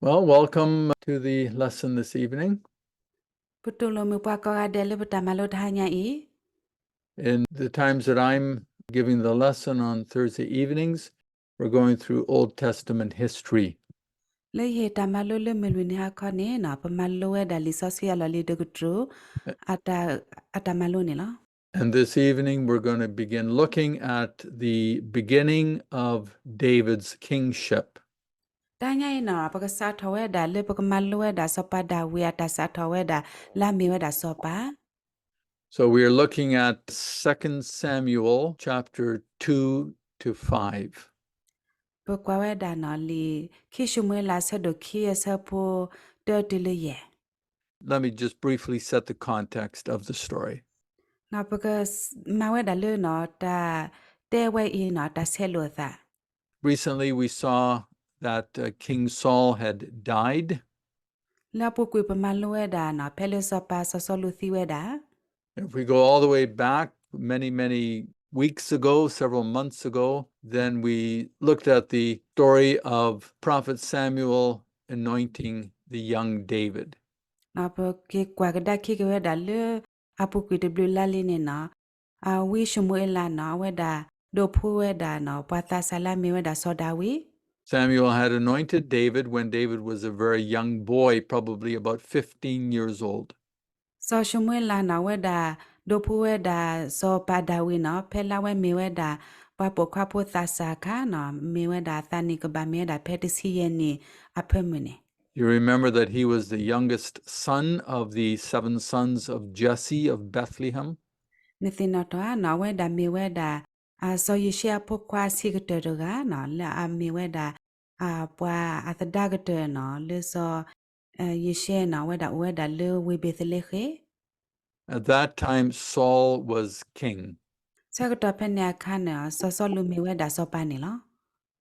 Well, welcome to the lesson this evening. ပတူၢ်လိာ်မုာ်ပှၤကိးဂၤဒဲးလၢပတၢ်မၤလိတဟါညါအံၤ. In the times that I'm giving the lesson on Thursday evenings, we're going through Old Testament history. လၢယဟ့ၣ်တၢ်မၤလိလၢမုၢ်လွံၢ်နံၤဟါခီန့ၣ်နီၤ ပမၤလိဝဲဒၣ်လံာ်စီဆှံအလီၢ်လံၤတကတြူၢ် အတၢ်, အတၢ်မၤလိန့ၣ်လီၤ. And this evening we're going to begin looking at the beginning of David's kingship. တဟါညါအံၤနီၤ ပကစးထီၣ်ဝဲဒၣ်လၢပကမၤလိဝဲဒၣ်စီၤပၤဒၤဝံးအတၢ်စးထီၣ်ဝဲဒၣ် လၢအမ့ၢ်ဝဲဒၣ်စီၤပၤ So we are looking at Second Samuel chapter two to five. ပကွၢ်ဝဲဒၣ်နီၤ လံာ်ခံၡမူၤအ့လးအဆၢဒိၣ်ခံအဆၢဖိတၢတုၤလၢယဲၢ် Let me just briefly set the context of the story. နီၤ ပကမၤဝဲဒၣ်လၢနီၤ တၢ်တဲဝဲအံၤနီၤ တၢ်ဆဲးလိာ်အသး Recently we saw that uh, King Saul had died. လၢအပူၤကွံာ်ပမၤလိဝဲဒၣ်နီၤ ဖဲလၢစီၤပၤစီၤစီလူးသံဝဲဒၣ် If we go all the way back many, many weeks ago, several months ago, then we looked at the story of Prophet Samuel anointing the young David. နီၤ ပက့ၤကွၢ်ကဒါခံက့ၤဝဲဒၣ်လၢ အပူၤကွံာ်တဘျုးလါလံန့ၣ်နီၤ အဝံၡမူၤအ့လးနီၤ အဝဲဒၣ်ဒိးဖှူဝဲဒၣ်နီၤ ပှၤသးစၢ်လၢအမ့ၢ်ဝဲဒၣ်စီၤဒၤဝံး Samuel had anointed David when David was a very young boy, probably about fifteen years old. စီၤၡမူၤအ့လးနီၤ အဝဲဒၣ်ဒိးဖှူဝဲဒၣ်စီၤပၤဒၤဝံးနီၤ ဖဲလၢအဝဲမ့ၢ်ဝဲဒၣ် ပှၤပိာ်ခွါဖိသးစၢ်အခါနီၤ မ့ၢ်ဝဲဒၣ်အသးန့ၣ်ကဘၣ်မ့ၢ်ဝဲဒၣ်ဖဲတဆံယဲၢ်နံၣ်အဖၢမုၢ်န့ၣ် You remember that he was the youngest son of the seven sons of Jesse of Bethlehem. နသ့ၣ်နီၣ်ထီၣ်ဧါနီၤ အဝဲဒၣ်မ့ၢ်ဝဲဒၣ် အစီၤယၡ့အဖိခွါအဆံးကတၢၢ်တဂၤနီၤ လၢအမ့ၢ်ဝဲဒၣ် အပှၤအသဒါကတၢၢ်နီၤ လၢစီၤယၡ့နီၤ အဝဲဒၣ်အိၣ်ဝဲဒၣ်လၢဝ့ၢ်ဘ့းသလ့ဃ့ၣ် At that time, Saul was king. ဆၢကတီၢ်ဖဲန့ၣ်အခါန့ၣ် စီၤစီလူးမ့ၢ်ဝဲဒၣ်စီၤပၤန့ၣ်လီၤ.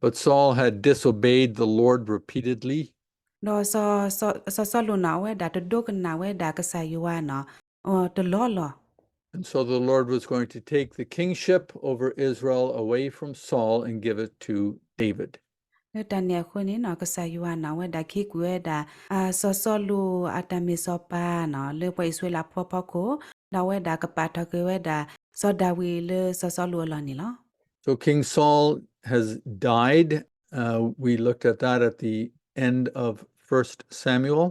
But Saul had disobeyed the Lord repeatedly. ဒီးစီၤစီလူးနီၤ အဝဲဒၣ်တဒိကနၣ်ဝဲဒၣ်ကစၢ်ယွၤနီၤ တလီၢ်လီၢ် And so the Lord was going to take the kingship over Israel away from Saul and give it to David. လၢတၢ်န့ၣ်အဃိန့ၣ်နီၤ ကစၢ်ယွၤနီၤ အဝဲဒၣ်ကဟံးကွံာ်ဝဲဒၣ် အစီၤစီလူးအတၢ်မ့ၢ်စီၤပၤနီၤ လၢပှၤအံၣ်စရ့လးဖိအဖီခိၣ် ဒီးအဝဲဒၣ်ကပာ်ထီၣ်က့ၤဝဲဒၣ် စီၤဒၤဝံးလၢစီၤစီလူးအလီၢ်န့ၣ်လီၤ. So King Saul has died. Uh, we looked at that at the end of First Samuel.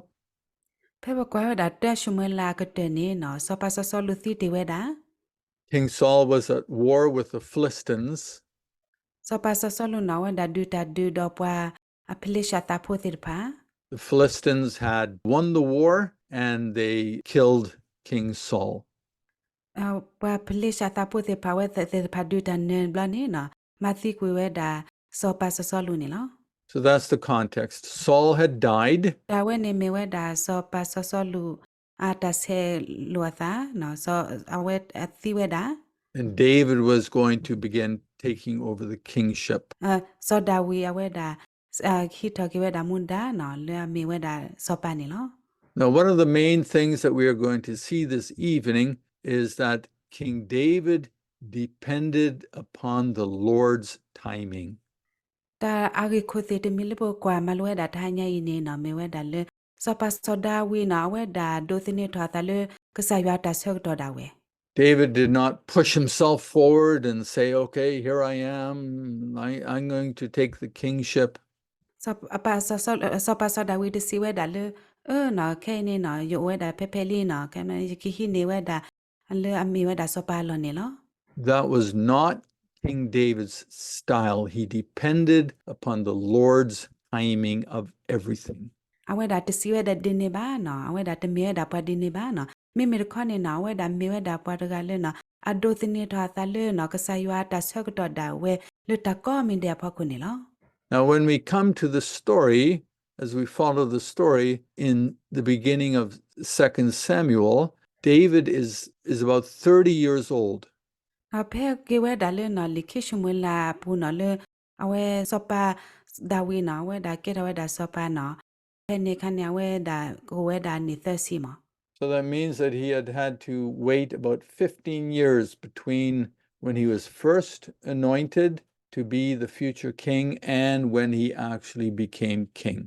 ဖဲပကွၢ်ဝဲဒၣ်တၢၡမူၤအ့လးအကတၢၢ်န့ၣ်နီၤ စီၤပၤစီၤစီလူးသံတ့ၢ်ဝဲဒၣ် King Saul was at war with the Philistines. စီၤပၤစီၤစီလူးနီၤ အဝဲဒၣ်ဒုးတၢ်ဒုးဒီးပှၤအဖလ့ၡသးဖိသ့ၣ်တဖၣ် The Philistines had won the war and they killed King Saul. ပှၤဖလ့ၡသးဖိသ့ၣ်တဖၣ် အဝဲသ့ၣ်တဖၣ်ဒုးတၢ်နၢၤဘျီန့ၣ်နီၤ မၤသံကွံာ်ဝဲဒၣ် စီၤပၤစီၤစီလူးန့ၣ်လီၤ. So that's the context. Saul had died. တၢ်ဝဲန့ၣ်မ့ၢ်ဝဲဒၣ်စီၤပၤစီၤစီလူး အတၢ်ဆဲးလိာ်အသး အဝဲသံဝဲဒၣ် And David was going to begin taking over the kingship. စီၤဒၤဝံးအဝဲဒၣ် ဟံးထီၣ်က့ၤဝဲဒၣ်မူဒါနီၤ လၢအမ့ၢ်ဝဲဒၣ်စီၤပၤန့ၣ်လီၤ. Now, one of the main things that we are going to see this evening is that King David depended upon the Lord's timing. တၢ်အဂ့ၢ်ခိၣ်သ့ၣ်တမံၤလၢပကွၢ်မၤလိဝဲဒၣ်တဟါညါအံၤန့ၣ်နီၤ မ့ၢ်ဝဲဒၣ်လၢ စီၤပၤစီၤဒၤဝံးနီၤ အဝဲဒၣ်ဒိးသန့ၤထီၣ်အသးလၢ ကစၢ်ယွၤအတၢ်ဆၢကတီၢ်ဒၣ်ဝဲ David did not push himself forward and say, okay, here I am, I, I'm going to take the kingship. စီၤပၤစီၤဒၤဝံးတစံးဝဲဒၣ်လၢ အၢနီၤ ခဲအံၤန့ၣ်နီၤ ယအိၣ်ဝဲဒၣ်ဖဲဖဲလံနီၤ ယကဟံးန့ၢ်ဝဲဒၣ် လၢအမ့ၢ်ဝဲဒၣ်စီၤပၤအလီၢ်န့ၣ်လီၤ. That was not King David's style. He depended upon the Lord's timing of everything. အဝဲဒၣ်တစံးဝဲဒၣ်ဒ်န့ၣ်ဘၣ်နီၤ အဝဲဒၣ်တမ့ၢ်ဝဲဒၣ်ပှၤဒ်န့ၣ်ဘၣ်နီၤ မ့မ့ၢ်တခီန့ၣ်နီၤ အဝဲဒၣ်မ့ၢ်ဝဲဒၣ်ပှၤတဂၤလၢနီၤ အဒိးသန့ၤထီၣ်အသးလၢနီၤ ကစၢ်ယွၤအတၢ်ဆၢကတီၢ်ဒၣ်ဝဲ လၢတၢ်ကိးမံၤဒဲးအဖီခိၣ်န့ၣ်လီၤ. Now, when we come to the story, as we follow the story in the beginning of Second Samuel, David is, is about thirty years old. ဖဲက့ၤဝဲဒၣ်လၢနီၤ လံာ်ခံၡမူၤအ့လးအပူၤနီၤ လၢအဝဲစီၤပၤဒၤဝံးနီၤ အဝဲဒၣ်ကဲထီၣ်ဝဲဒၣ်စီၤပၤနီၤ ဖဲန့ၣ်အခါန့ၣ် အဝဲဒၣ်အိၣ်ဝဲဒၣ်နံၣ်သၢဆံမး. So that means that he had had to wait about fifteen years between when he was first anointed to be the future king and when he actually became king.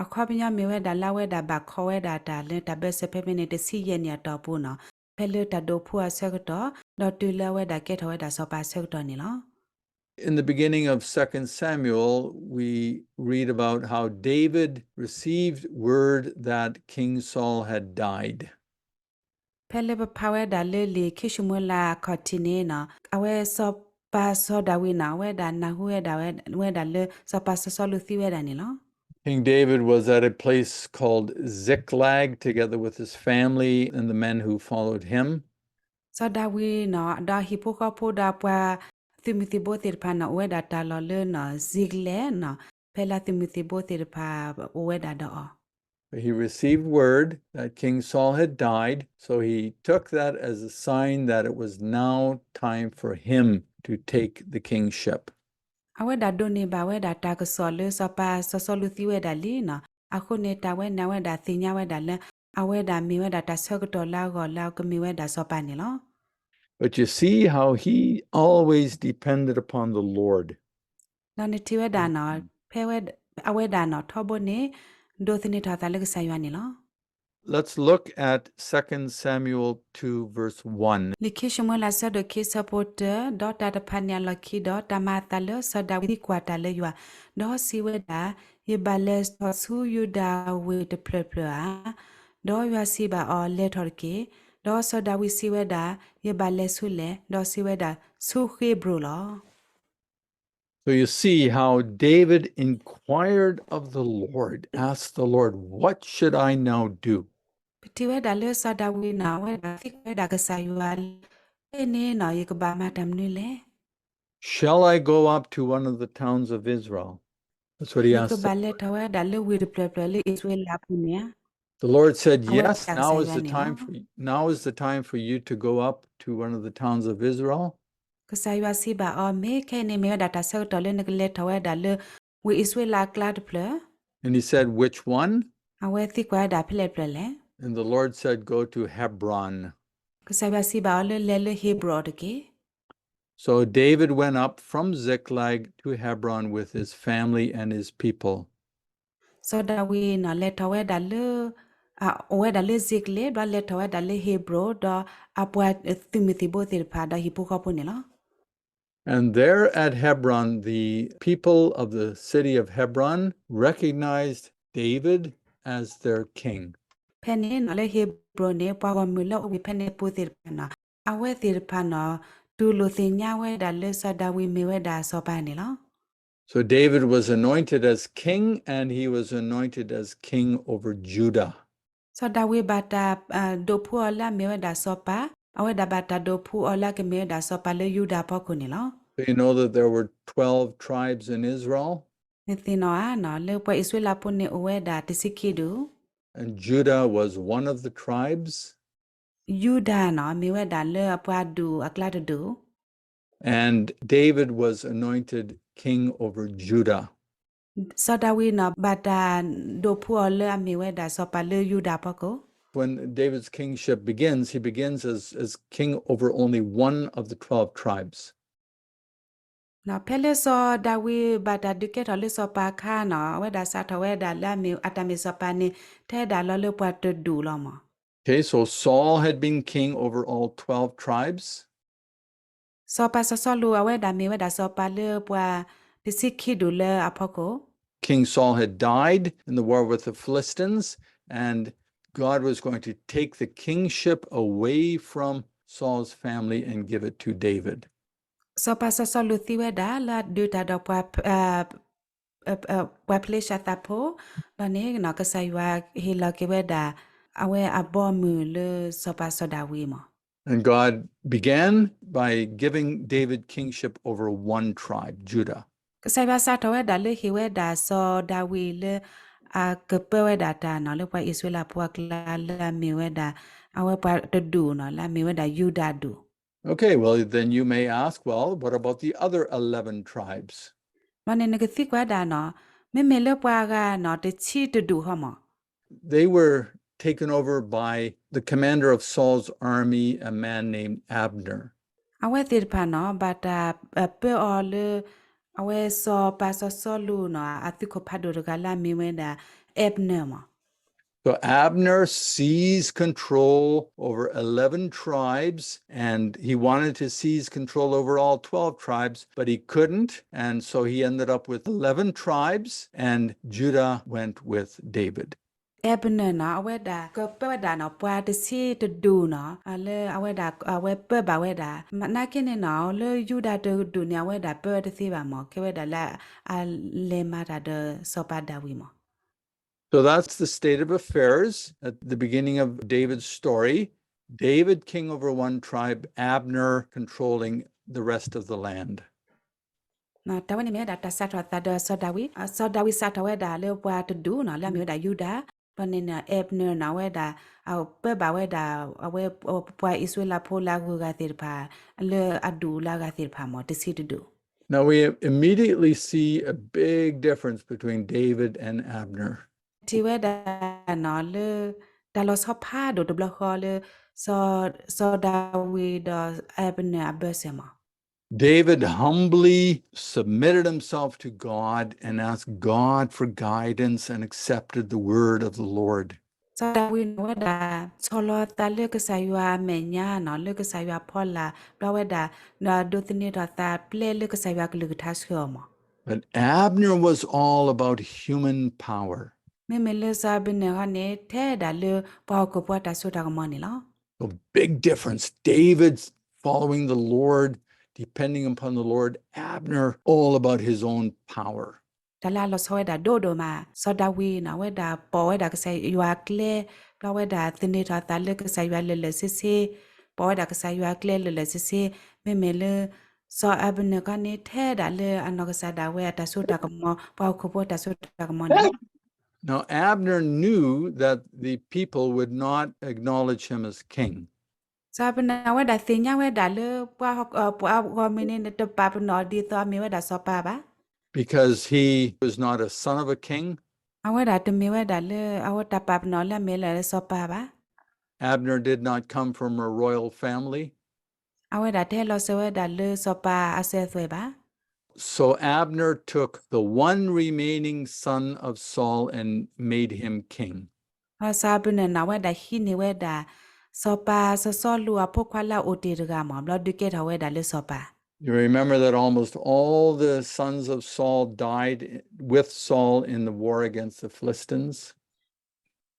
အခီပညီမ့ၢ်ဝဲဒၣ်လၢအဝဲဒၣ်ဘၣ်ခိးဝဲဒၣ်တၢ်လၢတၢ်ဘၢစဲးဖဲဖဲန့ၣ် တဆံယဲၢ်နံၣ်အတီၢ်ပူၤနီၤ, ဖဲလၢတၢ်ဒိးဖှူအဆၢကတီၢ် ဒီးတုၤလၢအဝဲဒၣ်ကဲထီၣ်ဝဲဒၣ်စီၤပၤအဆၢကတီၢ်န့ၣ်လီၤ. In the beginning of Second Samuel, we read about how David received word that King Saul had died. ဖဲလၢပဖးဝဲဒၣ်လၢလံာ်ခံၡမူၤအ့လးအခီၣ်ထံးန့ၣ်နီၤ, အဝဲစီၤပၤစီၤဒၤဝံးနီၤ အဝဲဒၣ်နၢ်ဟူဝဲဒၣ်ဝဲဒၣ်လၢစီၤပၤစီၤစီလူးသံဝဲဒၣ်န့ၣ်လီၤ. King David was at a place called Ziklag together with his family and the men who followed him. စီၤဒၤဝံးနီၤ ဒီးဟံၣ်ဖိဃီဖိဒီးအပှၤသုးမုၢ်သံၣ်ဘိသ့ၣ်တဖၣ်နီၤ အိၣ်ဝဲဒၣ်တၢ်လီၢ်လၢနီၤ Ziklag နီၤ, ဖဲလၢသုးမုၢ်သံၣ်ဘိသ့ၣ်တဖၣ်အိၣ်ဝဲဒၣ်ဒီးအီၤ He received word that King Saul had died, so he took that as a sign that it was now time for him to take the kingship. အဝဲဒၣ်ဒိးန့ၢ်ဘၣ်ဝဲဒၣ်တၢ်ကစီၣ်လၢစီၤပၤစီၤစီလူးသံဝဲဒၣ်လံနီၤ, အဃိန့ၣ်တၢ်ဝဲန့ၣ် အဝဲဒၣ်သ့ၣ်ညါဝဲဒၣ်လၢ အဝဲဒၣ်မ့ၢ်ဝဲဒၣ်တၢ်ဆၢကတီၢ်လၢအဂီၢ်လၢအကမ့ၢ်ဝဲဒၣ်စီၤပၤန့ၣ်လီၤ. But you see how he always depended upon the Lord. ဒီးနထံၣ်ဝဲဒၣ်နီၤ ဖဲအဝဲဒၣ်နီၤ ထီဘိန့ၣ် ဒိးသန့ၤထီၣ်အသးလၢကစၢ်ယွၤန့ၣ်လီၤ. Let's look at Second Samuel two, verse one. လံာ်ခံၡမူၤအ့လး အဆၢဒိၣ်ခံ အဆၢဖိတၢ, ဒီးတၢ်တဖၣ်န့ၣ်အလီၢ်ခံဒီး တၢ်မၤအသးလၢစီၤဒၤဝံးသံကွၢ်တၢ်လၢယွၤ, ဒီးစံးဝဲဒၣ်, ယဘၣ်လဲၤထီၣ်ဆူယူဒၤဝ့ၢ်တဖျၢၣ်ဖျၢၣ်ဧါ. ဒီးယွၤစံးဘၣ်အီၤ, လဲၤထီၣ်တက့ၢ်. ဒီးစီၤဒၤဝံးစံးဝဲဒၣ်, ယဘၣ်လဲၤဆူလဲၣ်. ဒီးစံးဝဲဒၣ်, ဆူဃ့ဘြိၣ်လီၤ. So you see how David inquired of the Lord, asked the Lord, What should I now do? ပထံၣ်ဝဲဒၣ်လၢစီၤဒၤဝံးနီၤ အဝဲဒၣ်သံကွၢ်ဝဲဒၣ်ကစၢ်ယွၤလၢ ဖဲန့ၣ်နီၤ ယကဘၣ်မၤတၢ်မနုၤလဲၣ်. Shall I go up to one of the towns of Israel? That's what he asked. ယကဘၣ်လဲၤထီၣ်ဝဲဒၣ်လၢဝ့ၢ်တဖျၢၣ်ဖျၢၣ်လၢအံၣ်စရ့လးပူၤန့ၣ်ဧါ. The Lord said, Yes, now is the time for you, now is the time for you to go up to one of the towns of Israel. ကစၢ်ယွၤစံးဘၣ်အီၤ, မ့ၢ်ခဲအံၤန့ၣ်မ့ၢ်ဝဲဒၣ်တၢ်ဆၢကတီၢ်လၢနကလဲၤထီၣ်ဝဲဒၣ်လၢ ဝ့ၢ်အံၣ်စရ့လးအကျါတဖျၢၣ်. And he said, Which one? အဝဲသံကွၢ်ဝဲဒၣ်ဖဲလဲၣ်တဖျၢၣ်လဲၣ်. And the Lord said, Go to Hebron. ကစၢ်ယွၤစံးဘၣ်အီၤလၢလဲၤလၢဟ့ဘြိၣ်တက့ၢ်. So David went up from Ziklag to Hebron with his family and his people. စီၤဒၤဝံးနီၤ လဲၤထီၣ်ဝဲဒၣ်လၢ အိၣ်ဝဲဒၣ်လၢ Ziklag ဘျီလဲၤထီၣ်ဝဲဒၣ်လၢဟ့ဘြိၣ် ဒီးအပှၤသုးမုၢ်သံၣ်ဘိသ့ၣ်တဖၣ်ဒီးဟံၣ်ဖိဃီဖိန့ၣ်လီၤ. And there at Hebron, the people of the city of Hebron recognized David as their king. ဖဲန့ၣ်နီၤ လၢဟ့ဘြိၣ်န့ၣ် ပှၤဂီၢ်မုၢ်လၢအအိၣ်ဝဲဖဲန့ၣ်အပူၤသ့ၣ်တဖၣ်နီၤ အဝဲသ့ၣ်တဖၣ်နီၤ တူၢ်လိာ်သ့ၣ်ညါဝဲဒၣ်လၢစီၤဒၤဝံးမ့ၢ်ဝဲဒၣ်စီၤပၤန့ၣ်လီၤ. So David was anointed as king and he was anointed as king over Judah. စီၤဒၤဝံးဘၣ်တၢ်ဒိးဖှူအီၤလၢအမ့ၢ်ဝဲဒၣ်စီၤပၤ, အဝဲဒၣ်ဘၣ်တၢ်ဒိးဖှူအီၤလၢအကမ့ၢ်ဝဲဒၣ်စီၤပၤလၢယူဒၤအဖီခိၣ်န့ၣ်လီၤ. So you know that there were twelve tribes in Israel? နသ့ၣ်နီၣ်ဧါနီၤ လၢပှၤအံၣ်စရ့လးဖိန့ၣ်အိၣ်ဝဲဒၣ်တဆံခံဒူၣ်. And Judah was one of the tribes. ယူဒၤနီၤ မ့ၢ်ဝဲဒၣ်လၢအပှၤဒူၣ်အကျါတဒူၣ်. And David was anointed king over Judah. စီၤဒၤဝံးနီၤ ဘၣ်တၢ်ဒိးဖှူအီၤလၢအမ့ၢ်ဝဲဒၣ်စီၤပၤလၢယူဒၤအဖီခိၣ်. When David's kingship begins, he begins as, as king over only one of the twelve tribes. ဖဲလၢစီၤဒၤဝံးဘၣ်တၢ်ဒုးကဲထီၣ်လၢစီၤပၤအခါနီၤ အဝဲဒၣ်စးထီၣ်ဝဲဒၣ်လၢအမ့ၢ်အတၢ်မ့ၢ်စီၤပၤန့ၣ် ထဲဒၣ်လီၤလၢပှၤတဒူၣ်လီၤမး. Okay, so Saul had been king over all twelve tribes. စီၤပၤစီၤစီလူး အဝဲဒၣ်မ့ၢ်ဝဲဒၣ်စီၤပၤလၢပှၤတဆံခံဒူၣ်လၢအဖီခိၣ်. King Saul had died in the war with the Philistines, and God was going to take the kingship away from Saul's family and give it to David. စီၤပၤစီၤစီလူးသံဝဲဒၣ်လၢအဒုးတၢ်ဒီးပှၤ ပှၤဖလ့ၡသးဖိ, ဒီးန့ၣ် ကစၢ်ယွၤဟ့ၣ်လီၤက့ၤဝဲဒၣ် အဝဲအဘီအမုၢ်လၢစီၤပၤစီၤဒၤဝံးမး. And God began by giving David kingship over one tribe, Judah. ကစၢ်ယွၤစးထီၣ်ဝဲဒၣ်လၢဟ့ၣ်ဝဲဒၣ်စီၤဒၤဝံးလၢ အကပၢဝဲဒၣ်တၢ်နီၤ လၢပှၤအံၣ်စရ့လးဖိအကျါလၢအမ့ၢ်ဝဲဒၣ် အဝဲပှၤတဒူၣ်နီၤ လၢအမ့ၢ်ဝဲဒၣ်ယူဒၤဒူၣ်. Okay, well, then you may ask, well, what about the other eleven tribes? ဘျီန့ၣ်နကသံကွၢ်ဒၣ်နီၤ မ့မ့ၢ်လၢပှၤဂၤနီၤ တဆံတဒူၣ်ဃီမး. They were taken over by the commander of Saul's army, a man named Abner. အဝဲသ့ၣ်တဖၣ်နီၤ ဘၣ်တၢ်ပၢအီၤလၢ အဝဲစီၤပၤစီၤစီလူးနီၤ အသုးခိၣ်ဖးဒိၣ်တဂၤလၢအမ့ၢ်ဝဲဒၣ် Abner မး. So Abner seized control over eleven tribes, and he wanted to seize control over all twelve tribes, but he couldn't, and so he ended up with eleven tribes, and Judah went with David. Abner နီၤ အဝဲဒၣ်ကပၢဝဲဒၣ်နီၤ ပှၤတဆံတဒူၣ်နီၤ လၢအဝဲဒၣ် အဝဲပၢဘၣ်ဝဲဒၣ် နာ်က့န့ၣ်နီၤ လၢယူဒၤတဒူၣ်န့ၣ် အဝဲဒၣ်ပၢတသ့ဘၣ်မး ကဲဝဲဒၣ်လၢအလဲၤမၤတၢ်ဒီးစီၤပၤဒၤဝံးမး. So that's the state of affairs at the beginning of David's story. David, king over one tribe, Abner controlling the rest of the land. တၢ်ဝဲန့ၣ်မ့ၢ်ဝဲဒၣ်တၢ်စးထီၣ်သးဒီးစီၤဒၤဝံး, စီၤဒၤဝံးစးထီၣ်ဝဲဒၣ်လၢပှၤတဒူၣ်နီၤ လၢအမ့ၢ်ဝဲဒၣ်ယူဒၤ, ဒီးန့ၣ်န့ၣ် Abner နီၤ အဝဲဒၣ် ပၢဘၣ်ဝဲဒၣ် အဝဲပှၤအံၣ်စရ့လးဖိလၢအဂုၤအဂၤသ့ၣ်တဖၣ် လၢအဒူၣ်လၢအဂၤသ့ၣ်တဖၣ်မး တဆံတဒူၣ်. Now we immediately see a big difference between David and Abner. ထံၣ်ဝဲဒၣ်နီၤလၢ တၢ်လီၤဆီဖးဒိၣ်တဘျီဃီလၢ စီၤဒၤဝံးဒီး Abner အဘၢၣ်စၢၤမး. David humbly submitted himself to God and asked God for guidance and accepted the word of the Lord. စီၤဒၤဝံးန့ၣ် အဝဲဒၣ်ဆီၣ်လီၤသးလၢကစၢ်ယွၤအမဲာ်ညါနီၤ လၢကစၢ်ယွၤဖီလာ် ဒီးအဝဲဒၣ် ဒိးသန့ၤထီၣ်သးပျဲလၢကစၢ်ယွၤကလုၢ်ကထါဆှၢအီၤမး. But Abner was all about human power. မ့မ့ၢ်လၢစီၤအၤဘနၢၣ်ခီန့ၣ် ထဲဒၣ်လၢပှၤဟီၣ်ခိၣ်ဖိအတၢ်စိတၢ်ကမီၤန့ၣ်လီၤ. A big difference. David's following the Lord, depending upon the Lord. Abner, all about his own power. တၢ်လၢအလီၤဆီဝဲဒၣ်ဒိၣ်ဒိၣ်မး စီၤဒၤဝံးန့ၣ် အဝဲဒၣ်ပိာ်ဝဲဒၣ်ကစၢ်ယွၤအကျဲ, ဒီးအဝဲဒၣ်သန့ၤထီၣ်အသးလၢကစၢ်ယွၤလၢာ်လၢာ်ဆ့ဆ့, ပိာ်ဝဲဒၣ်ကစၢ်ယွၤအကျဲလၢာ်လၢာ်ဆ့ဆ့, မ့မ့ၢ်လၢ စီၤအၤဘနၢၣ်ခီန့ၣ် ထဲဒၣ်လၢအနီၢ်ကစၢ်ဒၣ်ဝဲအတၢ်စိတၢ်ကမီၤ ပှၤဟီၣ်ခိၣ်ဖိအတၢ်စိတၢ်ကမီၤန့ၣ်လီၤ. Now Abner knew that the people would not acknowledge him as king. စီၤအၤဘနၢၣ် အဝဲဒၣ်သ့ၣ်ညါဝဲဒၣ်လၢ ပှၤဟီၣ် ပှၤဂီၢ်မုၢ်န့ၣ် တပာ်ပနီၣ်ဒ်သိးအမ့ၢ်ဝဲဒၣ်စီၤပၤဘၣ်. Because he was not a son of a king. အဝဲဒၣ်တမ့ၢ်ဝဲဒၣ်လၢ အဝဲတၢ်ပာ်ပနီၣ်လၢအမ့ၢ်လၢစီၤပၤဘၣ်. Abner did not come from a royal family. အဝဲဒၣ်တဟဲလီၤစၢၤဝဲဒၣ်လၢစီၤပၤအစၢၤအသွဲၣ်ဘၣ်. So Abner took the one remaining son of Saul and made him king. စီၤအၤဘနၢၣ်န့ၣ် အဝဲဒၣ်ဟံးန့ၢ်ဝဲဒၣ် စီၤပၤစီၤစီလူးအဖိခွါလၢအအိၣ်တ့ၢ်တဂၤမး ဘျီဒုးကဲထီၣ်ဝဲဒၣ်လၢစီၤပၤ. You remember that almost all the sons of Saul died with Saul in the war against the Philistines.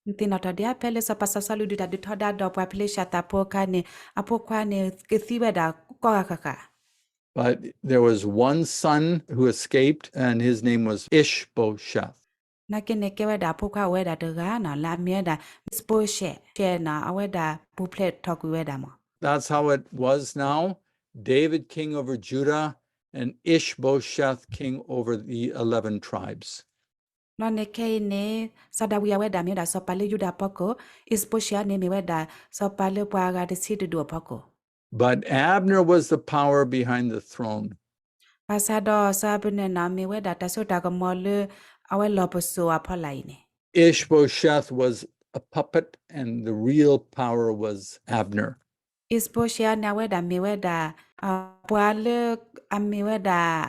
နသ့ၣ်နီၣ်ထီၣ်ဒံးဧါ ဖဲလၢစီၤပၤစီၤစီလူးဒုးတၢ်ဒုးထီဒါဒီးပှၤဖလ့ၡသးဖိအခါန့ၣ် အဖိခွါန့ၣ် ကသံဝဲဒၣ်ကိးဂၤဃၣ်ဃၣ်. But there was one son who escaped, and his name was Ishbosheth. နာ်က့န့ၣ် ကဲဝဲဒၣ်အဖိခွါအိၣ်ဝဲဒၣ်တဂၤနီၤ လၢအမ့ၢ်ဝဲဒၣ် အံၣ်စဘိၤၡဲး, ၡဲးနီၤ အဝဲဒၣ်ပူၤဖျဲးထီၣ်ကွံာ်ဝဲဒၣ်မး. That's how it was now. David king over Judah, and Ishbosheth king over the eleven tribes. ဘျီန့ၣ်ခဲအံၤန့ၣ် စီၤဒၤဝံးအဝဲဒၣ်မ့ၢ်ဝဲဒၣ်စီၤပၤလၢယူဒၤအဖီခိၣ်, အံၣ်စဘိၤၡဲးန့ၣ်မ့ၢ်ဝဲဒၣ်စီၤပၤလၢပှၤအဂၤတဆံတဒူၣ်အဖီခိၣ်. But Abner was the power behind the throne. ဘၣ်ဆၣ်ဒီးစီၤအၤဘနၢၣ်န့ၣ် မ့ၢ်ဝဲဒၣ်တၢ်စိတၢ်ကမီၤလၢ အဝဲလီၢ်ပစိာ်အဖီလာ်အံၤန့ၣ်. Ishbosheth was a puppet, and the real power was Abner. အံၣ်စဘိၤၡဲးန့ၣ် အဝဲဒၣ်မ့ၢ်ဝဲဒၣ် ပှၤလၢ အမ့ၢ်ဝဲဒၣ်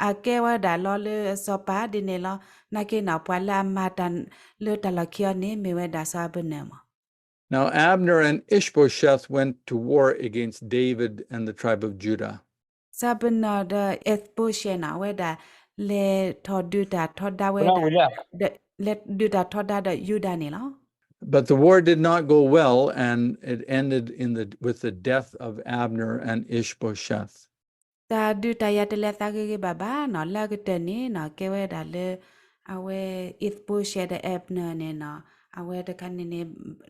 အကဲဝဲဒၣ်လီၤလၢစီၤပၤဒ်န့ၣ်လီၤ. နာ်က့န့ၣ် ပှၤလၢအမၤတၢ်လၢတၢ်လီၢ်ခံအီၤန့ၣ် မ့ၢ်ဝဲဒၣ်စီၤအၤဘနၢၣ်မး. Now Abner and Ishbosheth went to war against David and the tribe of Judah. စီၤအၤဘနၢၣ်ဒီးအံၣ်စဘိၤၡဲးန့ၣ် အဝဲဒၣ် လဲၤထီၣ်ဒုးတၢ်ထီဒါဝဲဒၣ် လဲၤဒုးတၢ်ထီဒါဒီးယူဒၤန့ၣ်လီၤ. But the war did not go well, and it ended in the, with the death of Abner and Ishbosheth. တၢ်ဒုးတၢ်ယၤတလဲၤသးဂ့ၤဂ့ၤဘၣ်ဘၣ်နီၤ လၢအကတၢၢ်န့ၣ်နီၤ ကဲဝဲဒၣ်လၢ အဝဲ အံၣ်စဘိၤၡဲးဒီး အၤဘနၢၣ်န့ၣ်နီၤ အဝဲတခါန့ၣ်န့ၣ်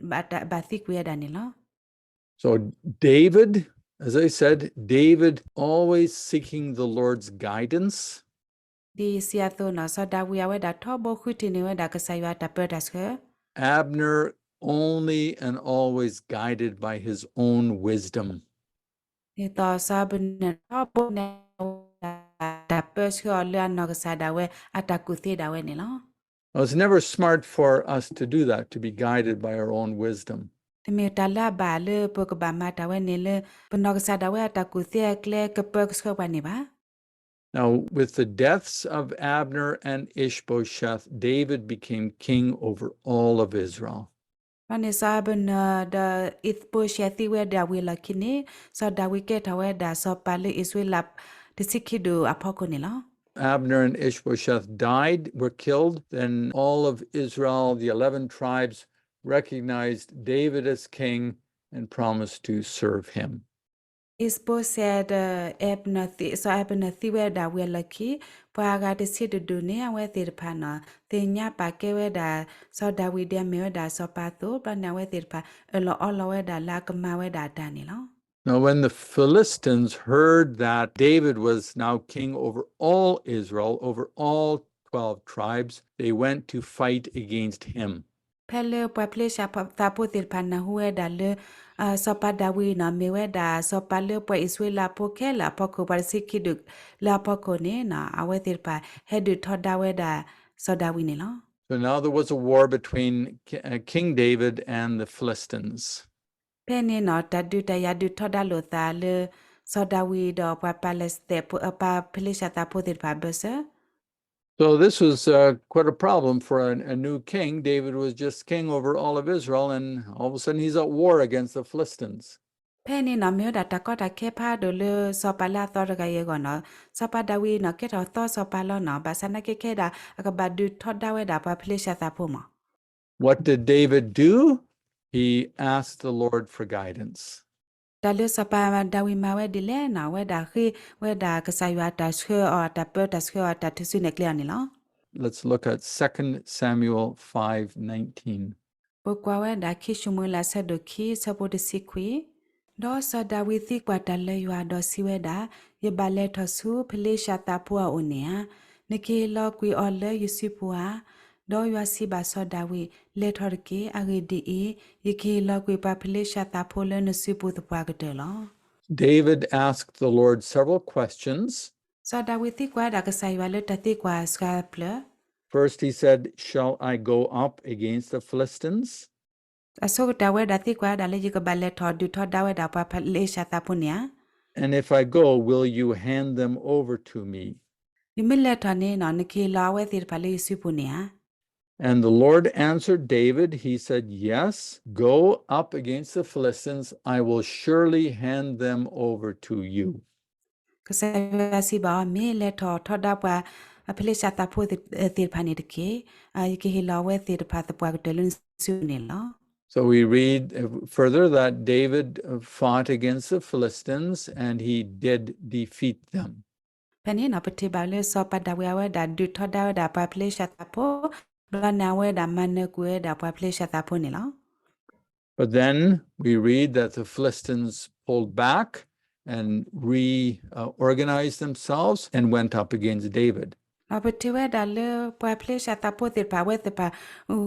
ဘၣ်သံကွံာ်ဝဲဒၣ်န့ၣ်လီၤ. So David, as I said, David always seeking the Lord's guidance. ဒ်ယစံးအသိးနီၤ စီၤဒၤဝံးအဝဲဒၣ်ထီဘိဃုထံၣ်န့ၢ်ဝဲဒၣ်ကစၢ်ယွၤအတၢ်ပၢတၢ်ဆှၢ Abner only and always guided by his own wisdom. ဒ်သိးစီၤအၤဘနၢၣ်ထီဘိန့ၣ် အဝဲဒၣ်တၢ်ပၢဆှၢအီၤလၢအနီၢ်ကစၢ်ဒၣ်ဝဲ အတၢ်ကူၣ်သ့ဒၣ်ဝဲန့ၣ်လီၤ. It's never smart for us to do that, to be guided by our own wisdom. တမ့ၢ်တၢ်လၢအဘၣ်လၢပကဘၣ်မၤတၢ်ဝဲန့ၣ်လၢ ပနီၢ်ကစၢ်ဒၣ်ဝဲအတၢ်ကူၣ်သ့အကျဲကပၢကဆှၢပှၤန့ၣ်ဘၣ်. Now, with the deaths of Abner and Ishbosheth, David became king over all of Israel. ဘၣ်န့ၣ် စီၤအၤဘနၢၣ်ဒီး အံၣ်သဘိၡ့သံဝဲဒၣ်ဝံၤအလီၢ်ခံန့ၣ် စီၤဒၤဝံးကဲထီၣ်ဝဲဒၣ်စီၤပၤလၢအံၣ်စရ့လးတဆံခံဒူၣ်အဖီခိၣ်န့ၣ်လီၤ. Abner and Ishbosheth died, were killed. Then all of Israel, the eleven tribes, recognized David as king and promised to serve him. အံၣ်သဘိၡ့ဒီး စီၤအၤဘနၢၣ်သံဝဲဒၣ်ဝံၤအလီၢ်ခံ ပှၤအဂၤတဆံတဒူၣ်န့ၣ် အဝဲသ့ၣ်တဖၣ်န့ၣ် သ့ၣ်ညါပာ်ကဲဝဲဒၣ် စီၤဒၤဝံးဒ်အမ့ၢ်ဝဲဒၣ်စီၤပၤအသိး ဘျီန့ၣ် အဝဲသ့ၣ်တဖၣ် အၢၣ်လီၤအီလီၤဝဲဒၣ်လၢအကမၤဝဲဒၣ်တၢ်န့ၣ်လီၤ. Now, when the Philistines heard that David was now king over all Israel, over all twelve tribes, they went to fight against him. ဖဲလၢပှၤဖလ့ၡသးဖိသ့ၣ်တဖၣ်နၢ်ဟူဝဲဒၣ်လၢ စီၤပၤဒၤဝံးန့ၣ် မ့ၢ်ဝဲဒၣ်စီၤပၤလၢပှၤအံၣ်စရ့လးဖိခဲလၢာ်အဖီခိၣ် ပှၤတဆံခံဒူၣ်လၢအဖီခိၣ်န့ၣ် အဝဲသ့ၣ်တဖၣ်ဟဲဒုးထီဒါဝဲဒၣ်စီၤဒၤဝံးန့ၣ်လီၤ. So now there was a war between K-, uh, King David and the Philistines. ဖဲန့ၣ်န့ၣ် တၢ်ဒုးတၢ်ယၤဒုးထီဒါလိာ်သးလၢ စီၤဒၤဝံးဒီးပှၤပၤလသဲးဖိ ပှၤဖလ့ၡသးဖိသ့ၣ်တဖၣ်အဘၢၣ်စၢၤ So this was uh, quite a problem for a, a new king. David was just king over all of Israel, and all of a sudden he's at war against the Philistines. ဖဲန့ၣ်န့ၣ် မ့ၢ်ဝဲဒၣ်တၢ်ကီတၢ်ခဲဖးဒိၣ်လၢစီၤပၤလၢအသီတဂၤအံၤအဂီၢ်န့ၣ်, စီၤပၤဒၤဝံးန့ၣ် ကဲထီၣ်သီစီၤပၤလီၤန့ၣ်, ဘၣ်ဆၣ်သနာ်က့ခဲဒၣ် အကဘၣ်ဒုးထီဒါဝဲဒၣ်ပှၤဖလ့ၡသးဖိမး. What did David do? He asked the Lord for guidance. တၢ်လၢစီၤပၤဒၤဝံးမၤဝဲဒ်လဲၣ်န့ၣ်, အဝဲဒၣ်ဃ့ဝဲဒၣ်ကစၢ်ယွၤတၢ်ဆှၢအီၤ, တၢ်ပၢတၢ်ဆှၢအီၤ, တၢ်ထုးစုနဲၣ်ကျဲအီၤန့ၣ်လီၤ. Let's look at Second Samuel five nineteen. ပကွၢ်ဝဲဒၣ်ခံၡမူၤအ့လးအဆၢဒိၣ်ခံ အဆၢဖိတဆံခွံ, ဒီးစီၤဒၤဝံးသံကွၢ်တၢ်လၢယွၤဒီးစံးဝဲဒၣ်, ယဘၣ်လဲၤထီၣ်ဆူဖလ့ၡသးဖိအအိၣ်န့ၣ်ဧါ. နကဟ့ၣ်လီၤကွံာ်အီၤလၢယစုပူၤဧါ. ဒီးယွၤစံးဘၣ်စီၤဒၤဝံး, လဲၤထီၣ်တက့ၢ်. အဂ့ၢ်ဒ်အံၤ, ယကဟ့ၣ်လီၤကွံာ်ပှၤဖလ့ၡသးဖိလၢနစုပူၤသပှၢ်ကတၢၢ်လီၤ. David asked the Lord several questions. စီၤဒၤဝံးသံကွၢ်ဝဲဒၣ်ကစၢ်ယွၤလၢတၢ်သံကွၢ်စှၤဖျၢၣ်. First, he said, Shall I go up against the Philistines? အဆိကတၢၢ်ဝဲဒၣ်သံကွၢ်ဝဲဒၣ်လၢယကဘၣ်လဲၤထီၣ်ဒုးထီဒါဝဲဒၣ်ပှၤဖလ့ၡသးဖိန့ၣ်ဧါ. And if I go, will you hand them over to me? ယမ့ၢ်လဲၤထီၣ်န့ၣ် နကဟ့ၣ်လီၤအဝဲသ့ၣ်တဖၣ်လၢယစုပူၤန့ၣ်ဧါ. And the Lord answered David, he said, Yes, go up against the Philistines, I will surely hand them over to you. ကစၢ်ယွၤစံးဘၣ်အီၤ, မ့ၢ်လဲၤထီၣ်ထီဒါပှၤဖလ့ၡသးဖိသ့ၣ်တဖၣ်န့ၣ်တက့ၢ်. ယကဟ့ၣ်လီၤအဝဲသ့ၣ်တဖၣ်သပှၢ်ကတၢၢ်လၢနစုပူၤန့ၣ်လီၤ. So we read uh, further that David uh, fought against the Philistines and he did defeat them. ဖဲန့ၣ် ပထံၣ်ဘၣ်လၢစီၤပၤဒၤဝံးအဝဲဒၣ်ဒုးထီဒါဝဲဒၣ်ပှၤဖလ့ၡသးဖိ, ဘျီန့ၣ်အဝဲဒၣ်မၤနၢၤကွံာ်ဝဲဒၣ်ပှၤဖလ့ၡသးဖိန့ၣ်လီၤ. But then we read that the Philistines pulled back and reorganized themselves and went up against David. ဒီးပထံၣ်ဝဲဒၣ်လၢပှၤဖလ့ၡသးဖိသ့ၣ်တဖၣ် အဝဲသ့ၣ်တဖၣ်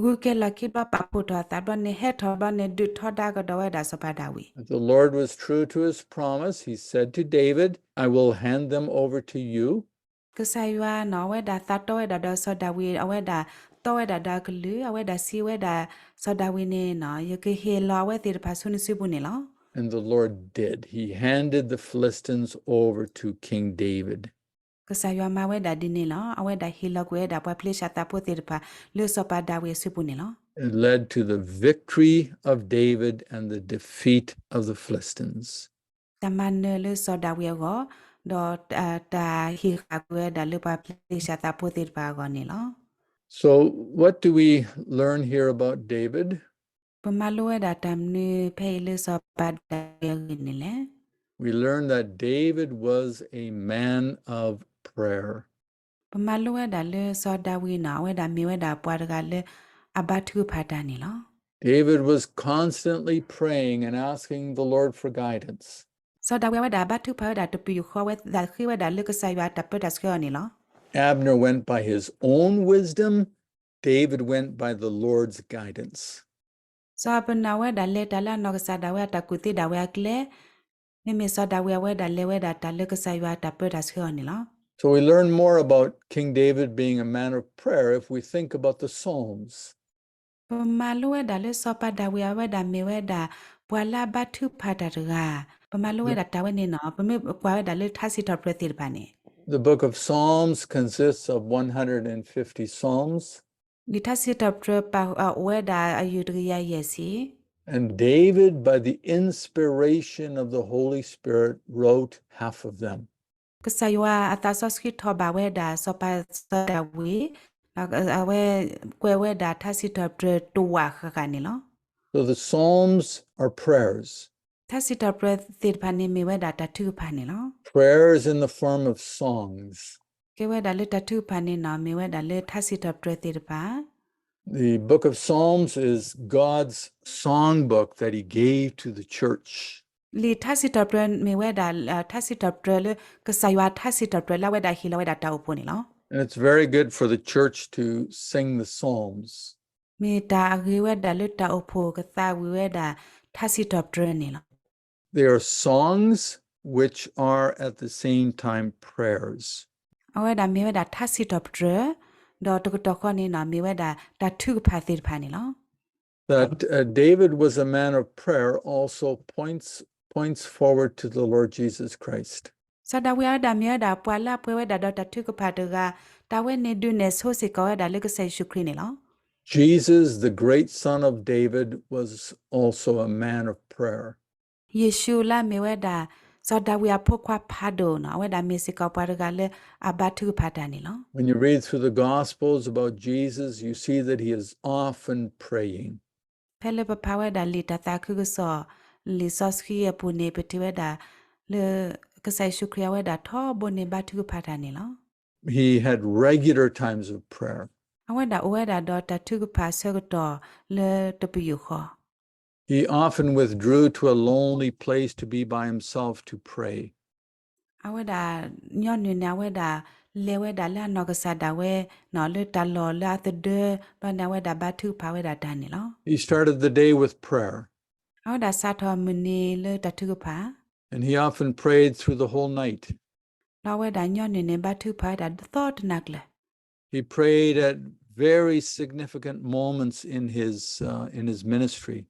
ဂုၤက့ၤလီၢ်ခံဘျီပာ်ဖှိၣ်ထီၣ်အသးဘျီန့ၣ် ဟဲထီၣ်ဘျီန့ၣ် ဒုးထီဒါကဒီးဝဲဒၣ်စီၤပၤဒၤဝံး. The Lord was true to his promise. He said to David, I will hand them over to you. ကစၢ်ယွၤန့ၣ် အဝဲဒၣ်သးတီဝဲဒၣ်ဒီးစီၤဒၤဝံး, အဝဲဒၣ်တီဝဲဒၣ်ဒီးအကလုၢ်, အဝဲဒၣ်စံးဝဲဒၣ်စီၤဒၤဝံးန့ၣ်, ယကဟ့ၣ်လီၤအဝဲသ့ၣ်တဖၣ်ဆူနစုပူၤန့ၣ်လီၤ. And the Lord did. He handed the Philistines over to King David. ကစၢ်ယွၤမၤဝဲဒၣ်ဒ်န့ၣ်လီၤ. အဝဲဒၣ်ဟ့ၣ်လီၤကွံာ်ဝဲဒၣ်ပှၤဖလ့ၡသးဖိသ့ၣ်တဖၣ် လၢစီၤပၤဒၤဝံးအစုပူၤန့ၣ်လီၤ. It led to the victory of David and the defeat of the Philistines. တၢ်မၤနၢၤလၢစီၤဒၤဝံးအဂီၢ်, ဒီးတၢ်ဟ့ၣ်ဃာ်ကွံာ်ဝဲဒၣ်လၢပှၤဖလ့ၡသးဖိသ့ၣ်တဖၣ်အဂီၢ်န့ၣ်လီၤ. So what do we learn here about David? ပမၤလိဝဲဒၣ်တၢ်မနုၤဖဲအံၤလၢစီၤပၤဒၤဝံးအဂ့ၢ်န့ၣ်လဲၣ်. We learn that David was a man of prayer. ပမၤလိဝဲဒၣ်လၢစီၤဒၤဝံးန့ၣ် အဝဲဒၣ်မ့ၢ်ဝဲဒၣ်ပှၤတဂၤလၢအဘါထုကဖၣ်တၢ်န့ၣ်လီၤ. David was constantly praying and asking the Lord for guidance. စီၤဒၤဝံးအဝဲဒၣ်ဘါထုကဖၣ်ဝဲဒၣ်တပယူာ်ဃီဝဲ သးဃ့ဝဲဒၣ်လၢကစၢ်ယွၤအတၢ်ပၢတၢ်ဆှၢအီၤန့ၣ်လီၤ. Abner went by his own wisdom, David went by the Lord's guidance. စီၤအၤဘနၢၣ်ဝဲဒၣ်လဲၤတၢ်လၢအနီၢ်ကစၢ်ဒၣ်ဝဲ အတၢ်ကူၣ်သ့ဒၣ်ဝဲအကျဲ, မ့မ့ၢ်စီၤဒၤဝံးအဝဲဒၣ်လဲၤဝဲဒၣ်တၢ်လၢကစၢ်ယွၤအတၢ်ပၢတၢ်ဆှၢအီၤန့ၣ်လီၤ. So we learn more about King David being a man of prayer if we think about the Psalms. ပမၤလိဝဲဒၣ်လၢစီၤပၤဒၤဝံးအဝဲဒၣ်မ့ၢ်ဝဲဒၣ် ပှၤလၢအဘါထုကဖၣ်တၢ်တဂၤ, ပမၤလိဝဲဒၣ်တၢ်ဝဲန့ၣ်န့ၣ် ပမ့ၢ်ကွၢ်ဝဲဒၣ်လၢထါစံးထီၣ်ပတြၢၤသ့ၣ်တဖၣ်န့ၣ် The book of Psalms consists of one hundred fifty Psalms. လံာ်ထါစံးထီၣ်ပတြၢၤပာ်အိၣ်ဝဲဒၣ်အယုၢ်တကယၤယဲၢ်ဆံ And David, by the inspiration of the Holy Spirit, wrote half of them. ကစၢ်ယွၤအသးစီဆှံထီၣ်ဘၣ်ဝဲဒၣ်စီၤပၤစီၤဒၤဝံး, ဒီးအဝဲကွဲးဝဲဒၣ်ထါစံးထီၣ်ပတြၢၤတဝာ်ဃၣ်ဃၣ်န့ၣ်လီၤ. So the Psalms are prayers. ထါစံးထီၣ်ပတြၢၤသ့ၣ်တဖၣ်န့ၣ်မ့ၢ်ဝဲဒၣ်တၢ်ထုကဖၣ်န့ၣ်လီၤ. Prayers in the form of songs. ကဲဝဲဒၣ်လၢတၢ်ထုကဖၣ်န့ၣ်နီၤ မ့ၢ်ဝဲဒၣ်လၢထါစံးထီၣ်ပတြၢၤသ့ၣ်တဖၣ် The book of Psalms is God's songbook that he gave to the church. လံာ်ထါစံးထီၣ်ပတြၢၤမ့ၢ်ဝဲဒၣ် ထါစံးထီၣ်ပတြၢၤလၢ ကစၢ်ယွၤထါစံးထီၣ်ပတြၢၤလၢအဝဲဒၣ်ဟ့ၣ်လီၤဝဲဒၣ်တၢ်အိၣ်ဖှိၣ်န့ၣ်လီၤ. And it's very good for the church to sing the Psalms. မ့ၢ်တၢ်အဂ့ၤဝဲဒၣ်လၢတၢ်အိၣ်ဖှိၣ်ကသးဝံၤဝဲဒၣ်ထါစံးထီၣ်ပတြၢၤန့ၣ်လီၤ. They are songs which are at the same time prayers. အဝဲဒၣ်မ့ၢ်ဝဲဒၣ်ထါစံးထီၣ်ပတြၢၤ, ဒီးတကတီၢ်ဃီန့ၣ်နီၤ မ့ၢ်ဝဲဒၣ်တၢ်ထုကဖၣ်သ့ၣ်တဖၣ်န့ၣ်လီၤ. That uh, David was a man of prayer also points, points forward to the Lord Jesus Christ. စီၤဒၤဝံးအဝဲဒၣ်မ့ၢ်ဝဲဒၣ်ပှၤလၢအပှဲၤဝဲဒၣ်ဒီးတၢ်ထုကဖၣ်တဂၤ, တၢ်ဝဲန့ၣ်ဒုးနဲၣ်ဆိစ့ၢ်ကီးဝဲဒၣ်လၢကစၢ်ယ့ၣ်ၡူးခရံာ်န့ၣ်လီၤ. Jesus, the great son of David, was also a man of prayer. ယ့ၣ်ၡူးလၢအမ့ၢ်ဝဲဒၣ် စီၤဒၤဝံးအဖိခွါဖးဒိၣ်နီၤ အဝဲဒၣ်မ့ၢ်စ့ၢ်ကီးပှၤတဂၤလၢအဘါထုကဖၣ်တၢ်န့ၣ်လီၤ. When you read through the Gospels about Jesus, you see that he is often praying. ဖဲလၢပဖးဝဲဒၣ်လံာ်တၢ်သးခုကစီၣ် လံာ်စီဆှံအပူၤန့ၣ် ပထံၣ်ဝဲဒၣ်လၢ ကစၢ်ယ့ၣ်ၡူးခရံာ်အဝဲဒၣ်ထီဘိန့ၢ်ဘါထုကဖၣ်တၢ်န့ၣ်လီၤ. He had regular times of prayer. အဝဲဒၣ်အိၣ်ဝဲဒၣ်ဒီးတၢ်ထုကဖၣ်ဆၢကတီၢ်လၢတပယူာ်ဃီ He often withdrew to a lonely place to be by himself to pray. အဝဲဒၣ်ညီနုၢ်န့ၣ် အဝဲဒၣ်လဲၤဝဲဒၣ်လၢအနီၢ်ကစၢ်ဒၣ်ဝဲ လၢတၢ်လီၢ်လၢအသဒၢ ဘျီန့ၣ် အဝဲဒၣ်ဘါထုကဖၣ်ဝဲဒၣ်တၢ်န့ၣ်လီၤ. He started the day with prayer. အဝဲဒၣ်စးထီၣ်မုၢ်နံၤလၢတၢ်ထုကဖၣ် And he often prayed through the whole night. ဒီးအဝဲဒၣ်ညီနုၢ်န့ၣ် ဘါထုကဖၣ်ဝဲဒၣ်သီတနၤကျၢၤ He prayed at very significant moments in his, uh, in his ministry.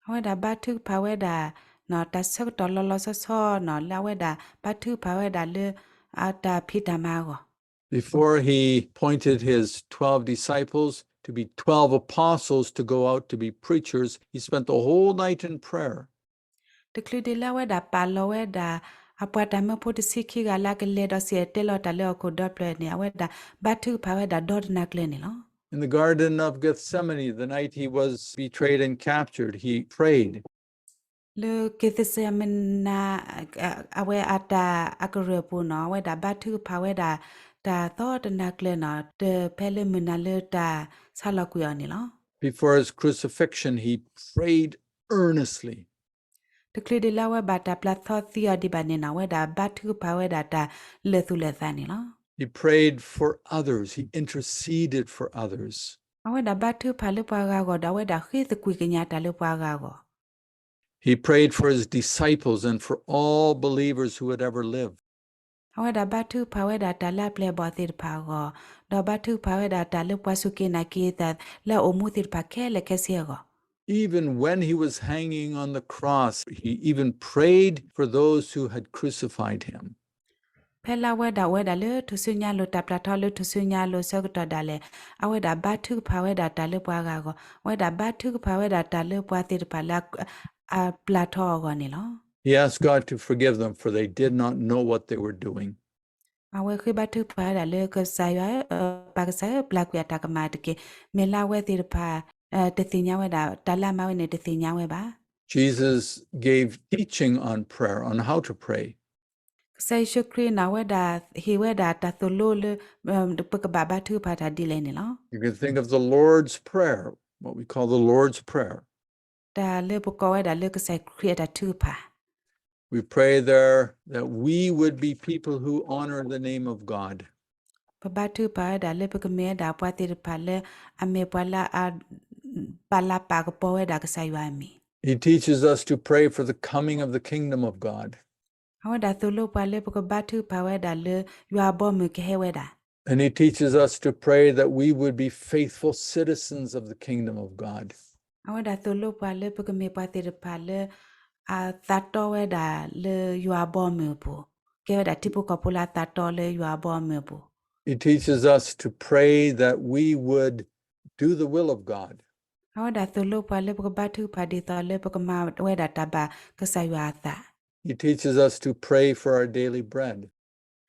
အဝဲဒၣ်ဘါထုကဖၣ်ဝဲဒၣ် တၢ်ဆၢကတီၢ်လီၤလီၤဆီဆီနီၤ လၢအဝဲဒၣ်ဘါထုကဖၣ်ဝဲဒၣ်လၢ အတၢ်ဖံးတၢ်မၤအဂီၢ် Before he appointed his twelve disciples to be twelve apostles to go out to be preachers, he spent the whole night in prayer. တချုးဒံးလၢအဝဲဒၣ်ပာ်လီၤဝဲဒၣ် အပှၤတၢ်မၢဖိတဆံခံဂၤလၢအကလဲၤဒီးစံၣ်တဲၤတဲလီၤတၢ်လၢဟီၣ်ခိၣ်ဒီဖျၢၣ်န့ၣ် အဝဲဒၣ်ဘါထုကဖၣ်ဝဲဒၣ်ဒီတနၤကျၢၤန့ၣ်လီၤ. In the Garden of Gethsemane, the night he was betrayed and captured, he prayed. လၢက့ၤသ့းစမနၤ အဝဲအတၢ်အကရၢၢ်ပူၤနီၤ အဝဲဒၣ်ဘါထုကဖၣ်ဝဲဒၣ် တၢ်သီတနၤကျၢၤနီၤ တဖဲလၢမုၢ်နၤလၢတၢ်ဆါလီၤကွံာ်အီၤန့ၣ်လီၤ. Before his crucifixion, he prayed earnestly. တချုးဒံးလၢအဝဲဘၣ်တၢ်ပျၢ်သီသံအီၤဒံးဘၣ်န့ၣ်နီၤ အဝဲဒၣ်ဘါထုကဖၣ်ဝဲဒၣ်တၢ်လၢာ်သူၣ်လၢာ်သးန့ၣ်လီၤ. He prayed for others. He interceded for others. အဝဲဒၣ်ဘါထုကဖၣ်လၢပှၤဂၤအဂီၢ်ဒီး အဝဲဒၣ်ဃ့သကွံၢ်ကညးတၢ်လၢပှၤဂၤအဂီၢ် He prayed for his disciples and for all believers who would ever live. အဝဲဒၣ်ဘါထုကဖၣ်ဝဲဒၣ်တၢ်လၢအပျဲၢ်အဘီၣ်သ့ၣ်တဖၣ်အဂီၢ်, ဒီးဘါထုကဖၣ်ဝဲဒၣ်တၢ်လၢပှၤစူၢ်က့ၤနာ်က့ၤအသးလၢအအိၣ်မူသ့ၣ်တဖၣ်ခဲလၢာ်ခဲဆ့အဂီၢ်. Even when he was hanging on the cross, he even prayed for those who had crucified him. ဖဲလၢအဝဲဒၣ်အိၣ်ဝဲဒၣ်လၢထူၣ်စုညါအလိၤ တၢ်ပျၢ်ထီလၢထူၣ်စုညါအလိၤဆၢကတီၢ်ဒၣ်လဲာ်, အဝဲဒၣ်ဘါထုကဖၣ်ဝဲဒၣ်တၢ်လၢပှၤဂၤအဂီၢ်, အဝဲဒၣ်ဘါထုကဖၣ်ဝဲဒၣ်တၢ်လၢပှၤသ့ၣ်တဖၣ်လၢအပျၢ်ထီအဂီၢ်န့ၣ်လီၤ. He asked God to forgive them, for they did not know what they were doing. အဝဲဃ့ဘါထုကဖၣ်ဝဲဒၣ်လၢကစၢ်ယွၤ, ပၢ်ကစၢ်ဧၢ, ပျၢ်ကွံာ်အတၢ်ကမၣ်တက့ၢ်. မ့ၢ်လၢအဝဲသ့ၣ်တဖၣ် တသ့ၣ်ညါဝဲဒၣ်, တၢ်လၢအမၤဝဲန့ၣ် တသ့ၣ်ညါဝဲဘၣ်. Jesus gave teaching on prayer, on how to pray. ကစၢ်ယ့ၣ်ၡူးခရံာ်န့ၣ် အဝဲဒၣ်ဟ့ၣ်ဝဲဒၣ်တၢ်သိၣ်လိလၢ ပကဘၣ်ဘါထုကဖၣ်တၢ်ဒ်လဲၣ်န့ၣ်လီၤ. You can think of the Lord's Prayer, what we call the Lord's Prayer. တၢ်လၢပကိးဝဲဒၣ်လၢကစၢ်ခရံာ်အတၢ်ထုကဖၣ် We pray there that we would be people who honor the name of God. ပဘါထုကဖၣ်ဝဲဒၣ်လၢပကမ့ၢ်ဝဲဒၣ်ပှၤသ့ၣ်တဖၣ်လၢ အမ့ၢ်ပှၤလၢအ ပာ်လၤပာ်ကပီၤဝဲဒၣ်ကစၢ်ယွၤအမံၤ. He teaches us to pray for the coming of the kingdom of God. အဝဲဒၣ်သိၣ်လိပှၤလၢပကဘါထုကဖၣ်ဝဲဒၣ်လၢယွၤအဘီအမုၢ်ကဟဲဝဲဒၣ် And he teaches us to pray that we would be faithful citizens of the kingdom of God. အဝဲဒၣ်သိၣ်လိပှၤလၢပကမ့ၢ်ပှၤသ့ၣ်တဖၣ်လၢ အသးတီဝဲဒၣ်လၢယွၤအဘီအမုၢ်အပူၤ ကဲဝဲဒၣ်ထံဖိကီၢ်ဖိလၢအသးတီလၢယွၤအဘီအမုၢ်အပူၤ. He teaches us to pray that we would do the will of God. အဝဲဒၣ်သိၣ်လိပှၤလၢပကဘါထုကဖၣ်ဒ်သိးလၢပကမၤဝဲဒၣ်တၢ်ဘၣ်ကစၢ်ယွၤအသး. He teaches us to pray for our daily bread.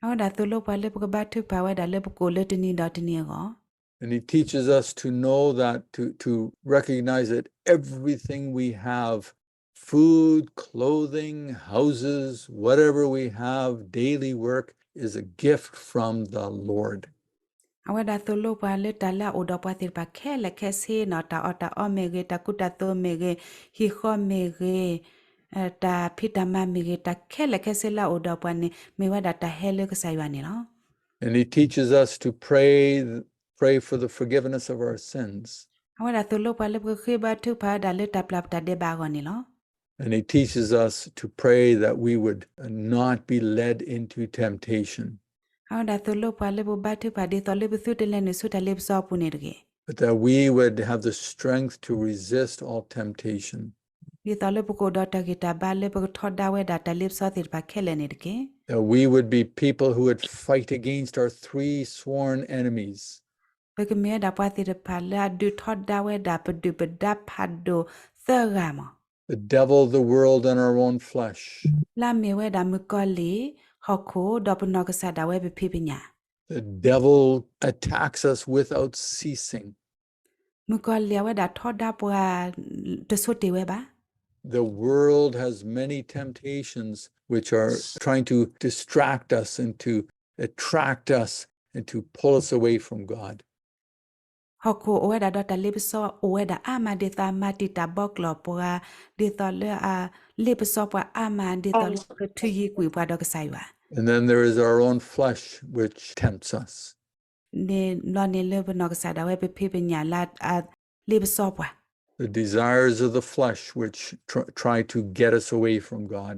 အဝဲဒၣ်သိၣ်လိပှၤလၢပကဘါထုကဖၣ်ဝဲဒၣ်လၢပကိၣ်လၢတနံၤဒီးတနံၤအဂီၢ်. And he teaches us to know that, to, to recognize that everything we have, food, clothing, houses, whatever we have, daily work is a gift from the Lord. အဝဲဒၣ်သိၣ်လိပှၤလၢတၢ်လၢအအိၣ်ဒီးပှၤသ့ၣ်တဖၣ်ခဲလၢာ်ခဲဆ့နီၤ, တၢ်အီၣ်တၢ်အီမ့ၢ်ဂ့ၤ, တၢ်ကူတၢ်သိးမ့ၢ်ဂ့ၤ, ဟံၣ်ဃီမ့ၢ်ဂ့ၤ, တၢ်ဖံးတၢ်မၤမ့ၢ်ဂ့ၤ, တၢ်ခဲလၢာ်ခဲဆ့လၢအအိၣ်ဒီးပှၤန့ၣ် မ့ၢ်ဝဲဒၣ်တၢ်ဟဲလၢကစၢ်ယွၤန့ၣ်လီၤ. And he teaches us to pray, pray for the forgiveness of our sins. အဝဲဒၣ်သိၣ်လိပှၤလၢပကဃ့ဘါထုကဖၣ်ဝဲဒၣ်လၢတၢ်ပျၢ်ပတၢ်ဒဲးဘးအဂီၢ်န့ၣ်လီၤ. And he teaches us to pray that we would not be led into temptation. အဝဲဒၣ်သိၣ်လိပှၤလၢပကဘါထုကဖၣ်ဒ်သိးလၢပသုတလဲၤနုာ်ဆူတၢ်လ့ပစီအပူၤန့ၣ်တဂ့ၤ. But that we would have the strength to resist all temptation. ဒ်သိးလၢပကအိၣ်ဒီးတၢ်ဂံၢ်တၢ်ဘါလၢပကထီဒါဝဲဒၣ်တၢ်လ့ပစီသ့ၣ်တဖၣ်ခဲလၢာ်န့ၣ်တက့ၢ်. That we would be people who would fight against our three sworn enemies. ပကမ့ၢ်ဝဲဒၣ်ပှၤသ့ၣ်တဖၣ်လၢအဒုးထီဒါဝဲဒၣ်ပဒုၣ်ပဒါဖးဒိၣ်သၢဂၤမး. The devil, the world, and our own flesh. လၢအမ့ၢ်ဝဲဒၣ်မုၣ်ကီၤလံၢ်, ဟီၣ်ခိၣ်, ဒီးပနီၢ်ကစၢ်ဒၣ်ဝဲပဖံးပညၣ်. The devil attacks us without ceasing. မုၣ်ကီၤလံၢ်အဝဲဒၣ်ထီဒါပှၤ တဆိတ့ၢ်ဝဲဘၣ်. The world has many temptations which are trying to distract us and to attract us and to pull us away from God. ဟီၣ်ခိၣ်အိၣ်ဝဲဒၣ်ဒီးတၢ်လ့ပစီအိၣ်ဝဲဒၣ်အါမး ဒ်သိးအမၤတံာ်တာ်ဘီကျီၢ်ပှၤ, ဒ်သိးလၢအလ့ပစီပှၤအါမး ဒ်သိးလၢကထုးယံၤကွံာ်ပှၤဒီးကစၢ်ယွၤ. And then there is our own flesh which tempts us. န့ၣ်ဘျီန့ၣ်လၢပနီၢ်ကစၢ်ဒၣ်ဝဲပဖံးပညၣ်လၢအလ့ပစီပှၤ. The desires of the flesh which tr-, try to get us away from God.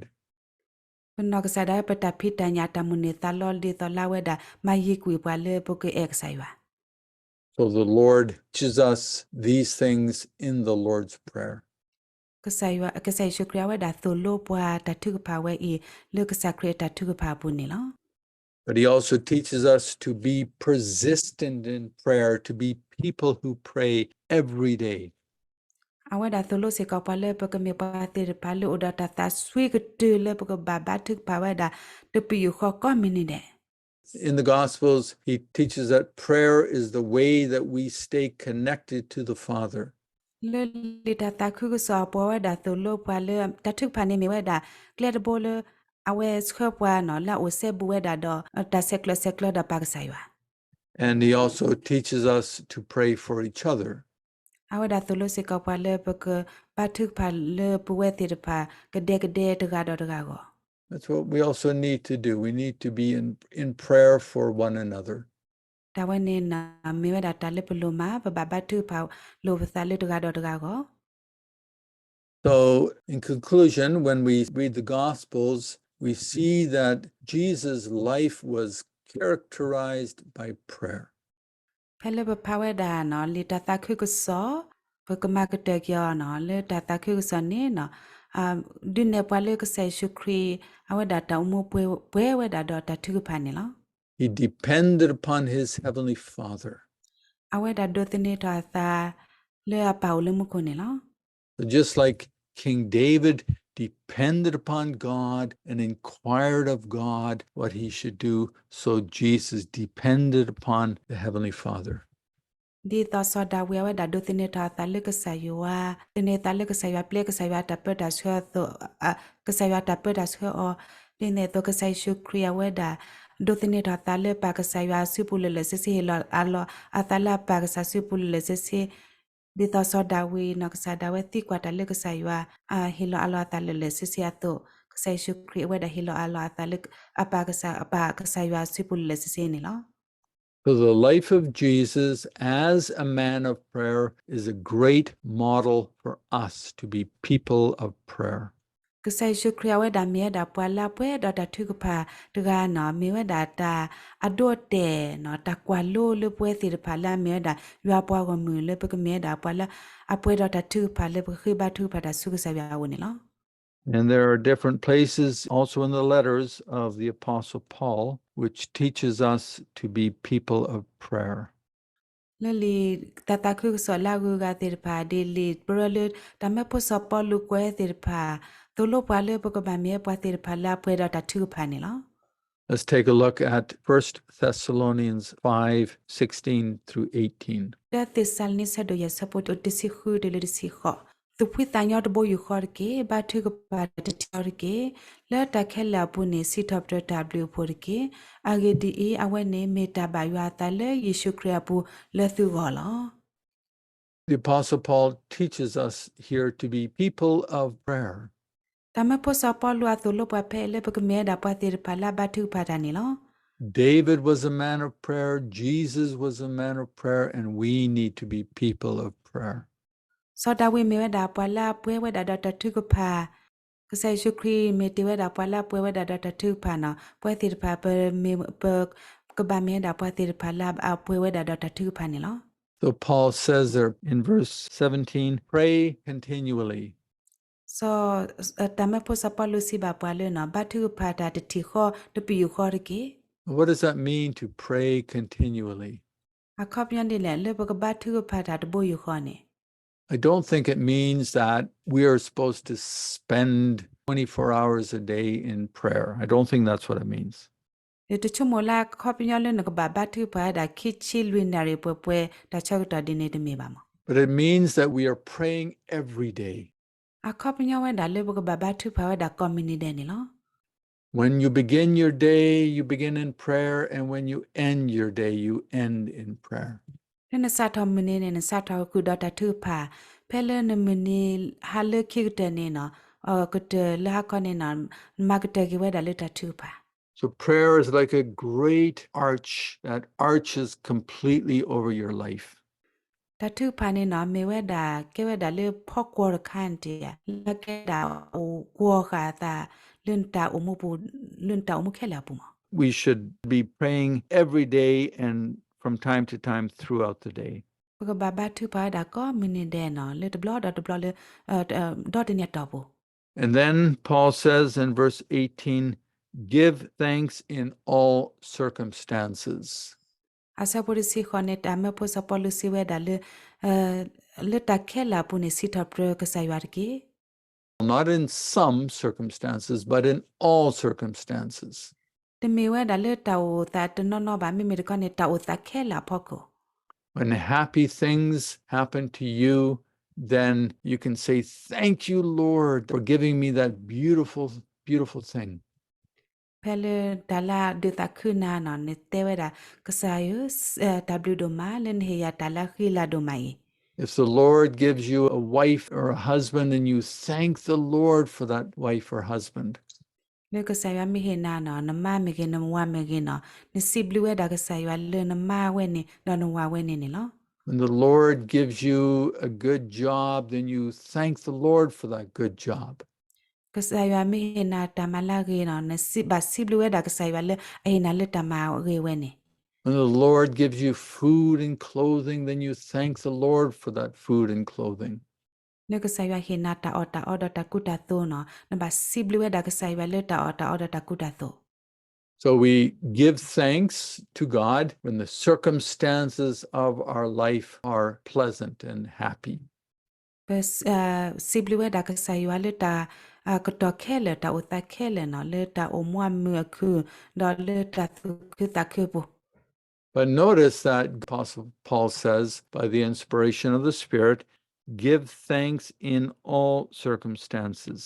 ပနီၢ်ကစၢ်ဒၣ်ဝဲပတၢ်ဖံးတၢ်ညၣ်အတၢ်မိၣ်န့ၢ်သးလီ ဒ်သိးလၢအဝဲဒၣ်မၤယံၤကွံာ်ပှၤလၢပကအဲၣ်ကစၢ်ယွၤ. So the Lord teaches us these things in the Lord's Prayer. ကစၢ်ယွၤ, ကစၢ်ယ့ၣ်ၡူးခရံာ်အဝဲဒၣ်သိၣ်လိပှၤတၢ်ထုကဖၣ်ဝဲအံၤ လၢကစၢ်ခရံာ်အတၢ်ထုကဖၣ်အပူၤန့ၣ်လီၤ. But he also teaches us to be persistent in prayer, to be people who pray every day. အဝဲဒၣ်သိၣ်လိစ့ၢ်ကီးပှၤလၢပကမ့ၢ်ပှၤသ့ၣ်တဖၣ်လၢအိၣ်ဒီးတၢ်သးစွံကတုၤလၢပကဘၣ်ဘါထုကဖၣ်ဝဲဒၣ် တပယူာ်ဃီကိးမုၢ်နံၤဒဲး. In the Gospels, he teaches that prayer is the way that we stay connected to the Father. လၢလံာ်တၢ်သးခုကစီၣ်အပူၤ အဝဲဒၣ်သိၣ်လိပှၤလၢ တၢ်ထုကဖၣ်န့ၣ်မ့ၢ်ဝဲဒၣ် ကျဲတဘိလၢ အဝဲဆှၢပှၤနီၤ လၢအအိၣ်စဲဘူးဝဲဒၣ်ဒီး တၢ်ဆဲးကျိးဆဲးကျၢဒီးပၢ်ကစၢ်ယွၤ. And he also teaches us to pray for each other. အဝဲဒၣ်သိၣ်လိစ့ၢ်ကီးပှၤလၢပက ဘါထုကဖၣ်လၢပဝဲသ့ၣ်တဖၣ် ကဒဲကဒဲတဂၤဒီးတဂၤအဂီၢ်. That's what we also need to do. We need to be in, in prayer for one another. တၢ်ဝဲန့ၣ်နီၤ မ့ၢ်ဝဲဒၣ်တၢ်လၢပလိၣ်မး ပဘၣ်ဘါထုကဖၣ်လိာ်ပသးလၢတဂၤဒီးတဂၤအဂီၢ်. So, in conclusion, when we read the Gospels, we see that Jesus' life was characterized by prayer. ဖဲလၢပဖးဝဲဒၣ်နီၤ လံာ်တၢ်သးခုကစီၣ် ပကမၤကတၢၢ်က့ၤအီၤနီၤ လၢတၢ်သးခုကစီၣ်န့ၣ်နီၤ ဒုးနဲၣ်ပှၤလၢကစၢ်ယ့ၣ်ၡူးခရံာ် အဝဲဒၣ်တၢ်အိၣ်မူပှဲၤဝဲဒၣ်ဒီးတၢ်ထုကဖၣ်န့ၣ်လီၤ. He depended upon his heavenly Father. အဝဲဒၣ်ဒိးသန့ၤထီၣ်အသး လၢအပၢ်အိၣ်လၢမူခိၣ်န့ၣ်လီၤ. So just like King David depended upon God and inquired of God what he should do, so Jesus depended upon the Heavenly Father. ဒ်သိးစီၤဒၤဝံးအဝဲဒၣ်ဒိးသန့ၤထီၣ်အသးလၢကစၢ်ယွၤ, သန့ၤအသးလၢကစၢ်ယွၤ ပျဲကစၢ်ယွၤတၢ်ပၢတၢ်ဆှၢအသိး, ကစၢ်ယွၤတၢ်ပၢတၢ်ဆှၢအီၤ, ဒ်န့ၣ်အသိးကစၢ်ယ့ၣ်ၡူးခရံာ်အဝဲဒၣ် ဒိးသန့ၤထီၣ်အသးလၢပၢ်ကစၢ်ယွၤအစုပူၤလၢာ်လၢာ်ဆ့ဆ့ ဟ့ၣ်လီၤအးလီၤအသးလၢအပၢ်ကစၢ်စုပူၤလၢာ်လၢာ်ဆ့ဆ့, ဒ်သိးစီၤဒၤဝံးနီၢ်ကစၢ်ဒၣ်ဝဲသံကွၢ်တၢ်လၢကစၢ်ယွၤ ဟ့ၣ်လီၤအးလီၤအသးလၢာ်လၢာ်ဆ့ဆ့အသိး, ကစၢ်ယ့ၣ်ၡူးခရံာ်အဝဲဒၣ်ဟ့ၣ်လီၤအးလီၤအသးလၢ အပၢ်ကစၢ်, အပၢ်ကစၢ်ယွၤအစုပူၤလၢာ်လၢာ်ဆ့ဆ့န့ၣ်လီၤ. So the life of Jesus as a man of prayer is a great model for us to be people of prayer. ကစᢢ်ယ့ၣ်ၡူးခရံာ်အဝဲဒၣ်မ့ၢ်ဝဲဒၣ်ပှၤလၢအပှဲၤဒီးတၢ်ထုကဖၣ်တဂၤနီၤ, မ့ၢ်ဝဲဒၣ်တၢ်အဒိအတဲာ်နီၤ, တၢ်ကွၢ်လိလၢပဝဲသ့ၣ်တဖၣ်လၢအမ့ၢ်ဝဲဒၣ်ယွၤပှၤဂီၢ်မုၢ်လၢပကမ့ၢ်ဝဲဒၣ်ပှၤလၢအပှဲၤဒီးတၢ်ထုကဖၣ်လၢပကဃ့ဘါထုကဖၣ်တၢ်ဆူကစၢ်ယွၤအအိၣ်န့ၣ်လီၤ. And there are different places also in the letters of the Apostle Paul, which teaches us to be people of prayer. လၢလံာ်တၢ်သးခုကစီၣ်လၢအဂုၤအဂၤသ့ၣ်တဖၣ် ဒ်လံာ်ပရၢလၢတၢ်မၢဖိစီၤပီလူးကွဲးသ့ၣ်တဖၣ် သိၣ်လိပှၤလၢပကဘၣ်မ့ၢ်ပှၤသ့ၣ်တဖၣ်လၢအပှဲၤဒီးတၢ်ထုကဖၣ်န့ၣ်လီၤ. Let's take a look at First Thessalonians five sixteen through eighteen. တၢသ့းစၤလနံ ဆၢဒိၣ်ယဲၢ် ဆၢဖိတဆံဃုတုၤလၢတဆံဃိး, သူၣ်ဖှံသးညီတဘိယူၢ်ဃီတက့ၢ်. ဘါထုကဖၣ်တထံၣ်ဃီတက့ၢ်. လၢတၢ်ခဲလၢာ်အပူၤန့ၣ် စံးထီၣ်ပတြၢၤတၢ်ဘျုးအဖှိၣ်တက့ၢ်. အဂ့ၢ်ဒ်အံၤ, အဝဲန့ၣ်မ့ၢ်တၢ်ဘၣ်ယွၤအသးလၢယ့ၣ်ၡူးခရံာ်အပူၤလၢသုဂီၢ်လီၤ. The Apostle Paul teaches us here to be people of prayer. တၢ်မၢဖိစီၤပီလူးအသိၣ်လိပှၤဖဲအံၤလၢပကမ့ၢ်ဝဲဒၣ်ပှၤသ့ၣ်တဖၣ်လၢအဘါထုကဖၣ်တၢ်န့ၣ်လီၤ. David was a man of prayer, Jesus was a man of prayer, and we need to be people of prayer. စီၤဒၤဝံးမ့ၢ်ဝဲဒၣ်ပှၤလၢအပှဲၤဝဲဒၣ်ဒီးတၢ်ထုကဖၣ်, ကစၢ်ယ့ၣ်ၡူးခရံာ်မ့ၢ်တ့ၢ်ဝဲဒၣ်ပှၤလၢအပှဲၤဝဲဒၣ်ဒီးတၢ်ထုကဖၣ်န့ၣ်, ပဝဲသ့ၣ်တဖၣ် ပမ့ၢ်ပကဘၣ်မ့ၢ်ဝဲဒၣ်ပှၤသ့ၣ်တဖၣ်လၢအပှဲၤဝဲဒၣ်ဒီးတၢ်ထုကဖၣ်န့ၣ်လီၤ. So Paul says there in verse seventeen, pray continually. စီၤ, တၢ်မၢဖိစီၤပီလူးစံးဘၣ်ပှၤလၢန့ၣ် ဘါထုကဖၣ်တၢ်တထံၣ်ဃီတပယူာ်ဃီတက့ၢ်. What does that mean to pray continually? အခီပညီဒ်လဲၣ် လၢပကဘါထုကဖၣ်တၢ်တဘိယူၢ်ဃီန့ၣ်. I don't think it means that we are supposed to spend twenty-four hours a day in prayer. I don't think that's what it means. ယတဆိကမိၣ်လၢအခီပညီလၢနကဘၣ်ဘါထုကဖၣ်ဝဲဒၣ်ခံဆံလွံၢ်နၣ်ရံၣ်ပှဲၤပှဲၤ တၢ်ဆၢကတီၢ်ဒ်န့ၣ်တမ့ၢ်ဘၣ်မး. But it means that we are praying every day. အခီပညီဝဲဒၣ်လၢပကဘၣ်ဘါထုကဖၣ်ဝဲဒၣ်ကိးမုၢ်နံၤဒဲးန့ၣ်လီၤ. When you begin your day, you begin in prayer, and when you end your day, you end in prayer. လၢနစးထီၣ်မုၢ်နံၤန့ၣ် နစးထီၣ်ဃုာ်ဒီးတၢ်ထုကဖၣ်, ဖဲလၢနမုၢ်နံၤဟါလၢခံကတၢၢ်န့ၣ်န့ၣ်, ကတၢၢ်လၢဟါခီန့ၣ်န့ၣ်, နမၤကတၢၢ်က့ၤဝဲဒၣ်လၢတၢ်ထုကဖၣ်. So prayer is like a great arch that arches completely over your life. တၢ်ထုကဖၣ်န့ၣ်န့ၣ် မ့ၢ်ဝဲဒၣ် ကဲဝဲဒၣ်လၢဖီကွီၤတခါန့ၣ်တ့ၢ်, လၢကဲဒၣ်အိၣ်ကွီၤဃာ်အသး လၢနတၢ်အိၣ်မူပူၤ, လၢနတၢ်အိၣ်မူခဲလၢာ်အပူၤမး. We should be praying every day and from time to time throughout the day. ပကဘၣ်ဘါထုကဖၣ်ဝဲဒၣ်ကိးမုၢ်နံၤဒဲးန့ၣ် လၢတဘျီဒီးတဘျီလၢ ဒီတနံၤအတီၢ်ပူၤ. And then Paul says in verse eighteen, give thanks in all circumstances. အဆၢဖိတဆံဃိးန့ၣ် တၢ်မၢဖိစီၤပီလူးစံးဝဲဒၣ်လၢ လၢတၢ်ခဲလၢာ်အပူၤန့ၣ် စံးထီၣ်ပတြၢၤကစၢ်ယွၤတက့ၢ်. Not in some circumstances, but in all circumstances. တမ့ၢ်ဝဲဒၣ်လၢတၢ်အိၣ်သးတနီၤနီၤဘၣ်, မ့မ့ၢ်တခီန့ၣ် တၢ်အိၣ်သးခဲလၢာ်အဖီခိၣ်. When happy things happen to you, then you can say, thank you, Lord, for giving me that beautiful, beautiful thing. ဖဲလၢတၢ်လၢအဒုးသးခုနၤန့ၣ် နတဲဝဲဒၣ် ကစၢ်ဧၢ, တၢ်ဘျုးဒိၣ်မး လၢနဟ့ၣ်ယၤတၢ်လၢအဃံလၤဒိၣ်မးအံၤ. If the Lord gives you a wife or a husband, then you thank the Lord for that wife or husband. လၢကစၢ်ယွၤမ့ၢ်ဟ့ၣ်နၤန့ၣ် နမါမ့ၢ်ဂ့ၤ နဝၤမ့ၢ်ဂ့ၤန့ၣ်, နစံးဘျုးဝဲဒၣ်ကစၢ်ယွၤလၢနမါဝဲန့ၣ် ဒီးနဝၤဝဲန့ၣ်န့ၣ်လီၤ. When the Lord gives you a good job, then you thank the Lord for that good job. ကစၢ်ယွၤမ့ၢ်ဟ့ၣ်နၤတၢ်မၤလၢအဂ့ၤန့ၣ်, နဘၣ်စံးဘျုးဝဲဒၣ်ကစၢ်ယွၤလၢအဟ့ၣ်နၤလၢတၢ်မၤအဂ့ၤဝဲန့ၣ်. When the Lord gives you food and clothing, then you thank the Lord for that food and clothing. လၢကစၢ်ယွၤဟ့ၣ်နၤတၢ်အီၣ်တၢ်အီဒီးတၢ်ကူတၢ်သိးန့ၣ်, နဘၣ်စံးဘျုးဝဲဒၣ်ကစၢ်ယွၤလၢတၢ်အီၣ်တၢ်အီဒီးတၢ်ကူတၢ်သိး. So we give thanks to God when the circumstances of our life are pleasant and happy. ပစံးဘျုးဝဲဒၣ်ကစၢ်ယွၤလၢတၢ်, ကတီၢ်ခဲလၢာ် တၢ်အိၣ်သးခဲလၢာ်န့ၣ်, လၢတၢ်အိၣ်မူအမုာ်အခုၣ်, ဒီးလၢတၢ်သူၣ်ခုသးခုအပူၤ. But notice that Apostle Paul says, by the inspiration of the Spirit, give thanks in all circumstances.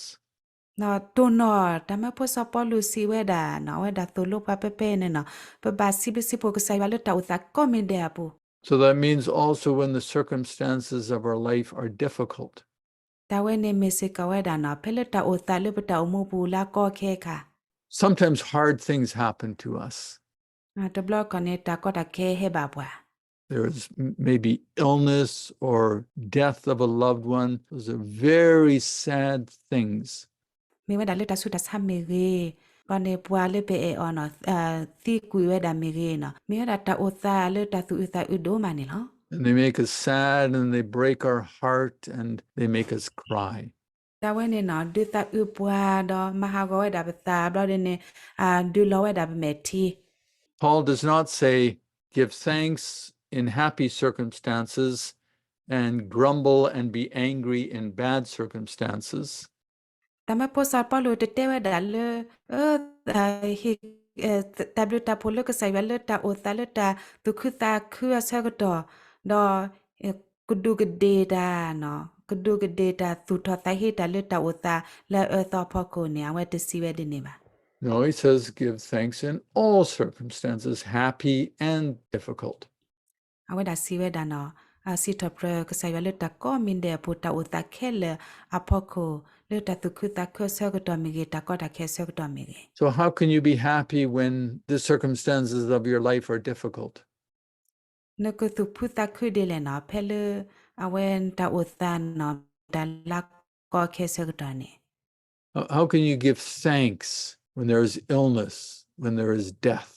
တိၢ်နီၣ် တၢ်မၢဖိစီၤပီလူးစံးဝဲဒၣ်န့ၣ်, အဝဲဒၣ်သိၣ်လိပှၤဖဲဖဲအံၤန့ၣ်န့ၣ်, ပဘၣ်စံးဘျုးစံးဖှိၣ်ကစၢ်ယွၤလၢတၢ်အိၣ်သးကိးမံၤဒဲးအပူၤ. So that means also when the circumstances of our life are difficult. တၢ်ဝဲန့ၣ်မ့ၢ်စ့ၢ်ကီးဝဲဒၣ်န့ၣ်, ဖဲလၢတၢ်အိၣ်သးလၢပတၢ်အိၣ်မူပူၤလၢအကီအခဲအခါ, Sometimes hard things happen to us. တဘျီခီန့ၣ် တၢ်ကီတၢ်ခဲဟဲဘၣ်ပှၤ. There's maybe illness or death of a loved one. Those are very sad things. မ့ၢ်ဝဲဒၣ်လၢတၢ်ဆူးတၢ်ဆါမ့ၢ်ဂ့ၤ, ဘၣ်န့ၣ်ပှၤလၢပအဲၣ်အီၤန့ၣ် သံကွံာ်ဝဲဒၣ်မ့ၢ်ဂ့ၤန့ၣ်, မ့ၢ်ဝဲဒၣ်တၢ်အိၣ်သးလၢတၢ်သူၣ်အုးသးအုးဒိၣ်မးန့ၣ်လီၤ. And they make us sad and they break our heart and they make us cry. တၢ်ဝဲန့ၣ်နီၤ ဒုးသးအုးပှၤဒီးမၤဟးဂီၤဝဲဒၣ်ပသးဘျီဒ်န့ၣ် ဒုးလီၤဝဲဒၣ်ပမဲာ်ထံ Paul does not say, give thanks in happy circumstances and grumble and be angry in bad circumstances. တၢ်မၢဖိစီၤပီလူးတတဲဝဲဒၣ်လၢ တၢ်ဘျုးတၢ်ဖှိၣ်လၢကစၢ်ယွၤလၢတၢ်အိၣ်သးလၢတၢ်သူၣ်ခုသးခုအဆၢကတီၢ်, ဒီး ကဒူးကဒ့ၣ်တၢ်, ကဒူးကဒ့ၣ်တၢ်သူၣ်ထီၣ်သးဟ့တၢ်လၢတၢ်အိၣ်သးလၢအအၢသီအဖီခိၣ်န့ၣ် အဝဲတစံးဝဲဒ်န့ၣ်ဘၣ်. No, he says, give thanks in all circumstances, happy and difficult. အဝဲဒၣ်စံးဝဲဒၣ်နီၤ, စံးထီၣ်ပတြၢၤကစၢ်ယွၤလၢတၢ်ကိးမံၤဒဲးအပူၤ တၢ်အိၣ်သးခဲလၢာ်အဖီခိၣ်, လၢတၢ်သူၣ်ခုသးခုအဆၢကတီၢ်မ့ၢ်ဂ့ၤ, တၢ်ကီတၢ်ခဲအဆၢကတီၢ်မ့ၢ်ဂ့ၤ. So how can you be happy when the circumstances of your life are difficult? နကသူၣ်ဖှံသးခုဒ်လဲၣ်နီၤ ဖဲလၢ အဝဲတၢ်အိၣ်သးနီၤ တၢ်လၢအကီအခဲအဆၢကတီၢ်န့ၣ် How can you give thanks when there is illness, when there is death?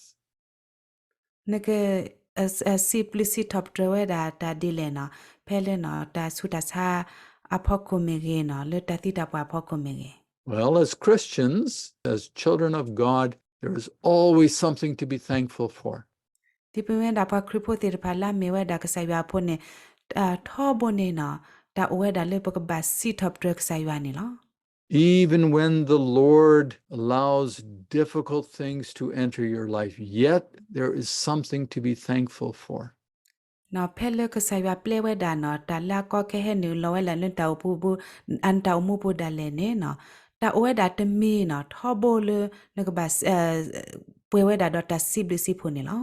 နက စံးဘျုးစံးထီၣ်ပတြၢၤဝဲဒၣ်တၢ်ဒ်လဲၣ်နီၤ ဖဲလၢနီၤ တၢ်ဆူးတၢ်ဆါအဖီခိၣ်မ့ၢ်ဂ့ၤနီၤ လၢတၢ်သံတၢ်ပှၢ်အဖီခိၣ်မ့ၢ်ဂ့ၤ. Well, as Christians, as children of God, there is always something to be thankful for. ဒ်ပမ့ၢ်ဝဲဒၣ်ပှၤခရံာ်ဖိသ့ၣ်တဖၣ်လၢအမ့ၢ်ဝဲဒၣ်ကစၢ်ယွၤအဖိန့ၣ် ထီဘိန့ၣ်နီၤ တၢ်အိၣ်ဝဲဒၣ်လၢပကဘၣ်စံးထီၣ်ပတြၢၤကစၢ်ယွၤန့ၣ်လီၤ. Even when the Lord allows difficult things to enter your life, yet there is something to be thankful for. ဖဲလၢကစၢ်ယွၤပျဲဝဲဒၣ်နီၤ တၢ်လၢအကီခဲဟဲနုာ်လီၤဝဲဒၣ်လၢနတၢ်အိၣ်မူပူၤဒၣ်လဲာ်န့ၣ်နီၤ တၢ်အိၣ်ဝဲဒၣ်တမံၤနီၤ ထီဘိလၢနကဘၣ် ပှဲၤဝဲဒၣ်ဒီးတၢ်စံးဘျုးစံးဖှိၣ်န့ၣ်လီၤ.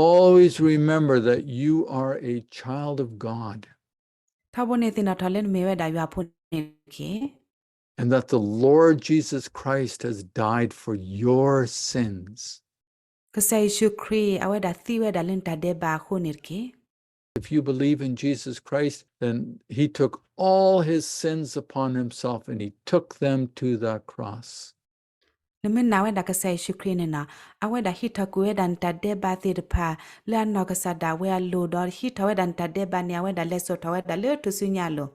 Always remember that you are a child of God. ထီဘိန့ၣ်သ့ၣ်နီၣ်ထီၣ်လၢနမ့ၢ်ဝဲဒၣ်ယွၤအဖိန့ၣ်တက့ၢ်. And that the Lord Jesus Christ has died for your sins. ကစၢ်ယ့ၣ်ၡူးခရံာ် အဝဲဒၣ်သံဝဲဒၣ်လၢနတၢ်ဒဲးဘးအဃိန့ၣ်တက့ၢ်. If you believe in Jesus Christ, then he took all his sins upon himself and he took them to the cross. နမ့ၢ်နာ်ဝဲဒၣ်ကစၢ်ယ့ၣ်ၡူးခရံာ်န့ၣ်နီၤ အဝဲဒၣ်ဟံးထီၣ်ကွံာ်ဝဲဒၣ်နတၢ်ဒဲးဘးသ့ၣ်တဖၣ် လၢအနီၢ်ကစၢ်ဒၣ်ဝဲအလိၤဒီး ဟံးထီၣ်ဝဲဒၣ်နတၢ်ဒဲးဘးန့ၣ် အဝဲဒၣ်လဲၤစိာ်ထီၣ်ဝဲဒၣ်လၢထူၣ်စုညါအလိၤ.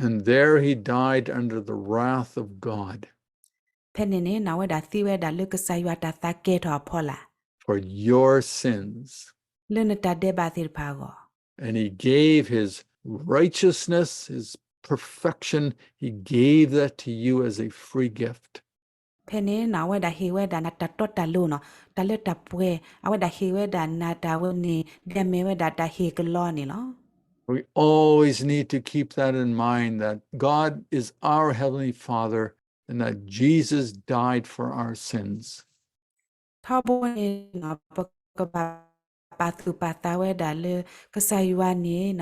And there he died under the wrath of God. ဖဲန့ၣ်န့ၣ်နီၤ အဝဲဒၣ်သံဝဲဒၣ်လၢကစၢ်ယွၤတၢ်သးကဲထီၣ်အဖီလာ် For your sins. လၢနတၢ်ဒဲးဘးသ့ၣ်တဖၣ်အဂီၢ် And he gave his righteousness, his perfection, he gave that to you as a free gift. ဖဲန့ၣ်နီၤ အဝဲဒၣ်ဟ့ၣ်ဝဲဒၣ်နတၢ်တီတၢ်လိၤနီၤ တၢ်လၢတၢ်ပှဲၤ အဝဲဒၣ်ဟ့ၣ်ဝဲဒၣ်နၤတၢ်ဝဲန့ၣ် ဒ်အမ့ၢ်ဝဲဒၣ်တၢ်ဟ့ၣ်ကလီန့ၣ်လီၤ. We always need to keep that in mind that God is our Heavenly Father and that Jesus died for our sins. ထီဘိန့ၣ်နီၤ ပကဘၣ်ပာ်သူၣ်ပာ်သးဝဲဒၣ်လၢ ကစၢ်ယွၤန့ၣ်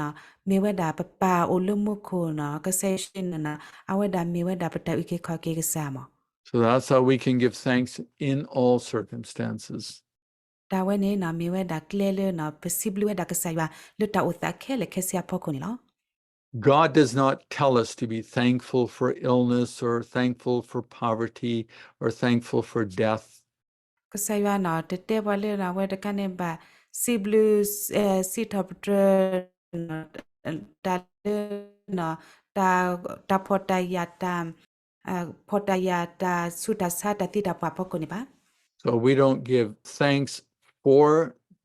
နီၤ မ့ၢ်ဝဲဒၣ်ပပၢ်အိၣ်လၢမူခိၣ်နီၤ ကစၢ်ယ့ၣ်ၡူးန့ၣ်နီၤ အဝဲဒၣ်မ့ၢ်ဝဲဒၣ်ပတၢ်အုၣ်က့ၤခီၣ်က့ၤကစၢ်မး. So that's how we can give thanks in all circumstances. တၢ်ဝဲန့ၣ်နီၤ မ့ၢ်ဝဲဒၣ်ကျဲလၢနီၤ ပစံးဘျုးဝဲဒၣ်ကစၢ်ယွၤ လၢတၢ်အိၣ်သးခဲလၢာ်ခဲဆ့အဖီခိၣ်န့ၣ်လီၤ. God does not tell us to be thankful for illness or thankful for poverty or thankful for death. ကစၢ်ယွၤနီၤ တတဲပှၤလၢနီၤ အဝဲတခါန့ၣ်ဘၣ် စံးဘျုး စံးထီၣ်ပတြၢၤ တၢ်လၢ တၢ်ဖှီၣ်တၢ်ယာ်တၢ် ဖှီၣ်တၢ်ယာ်တၢ်ဆူးတၢ်ဆါတၢ်သံတၢ်ပှၢ်ဖီခိၣ်န့ၣ်ဘၣ်. So we don't give thanks for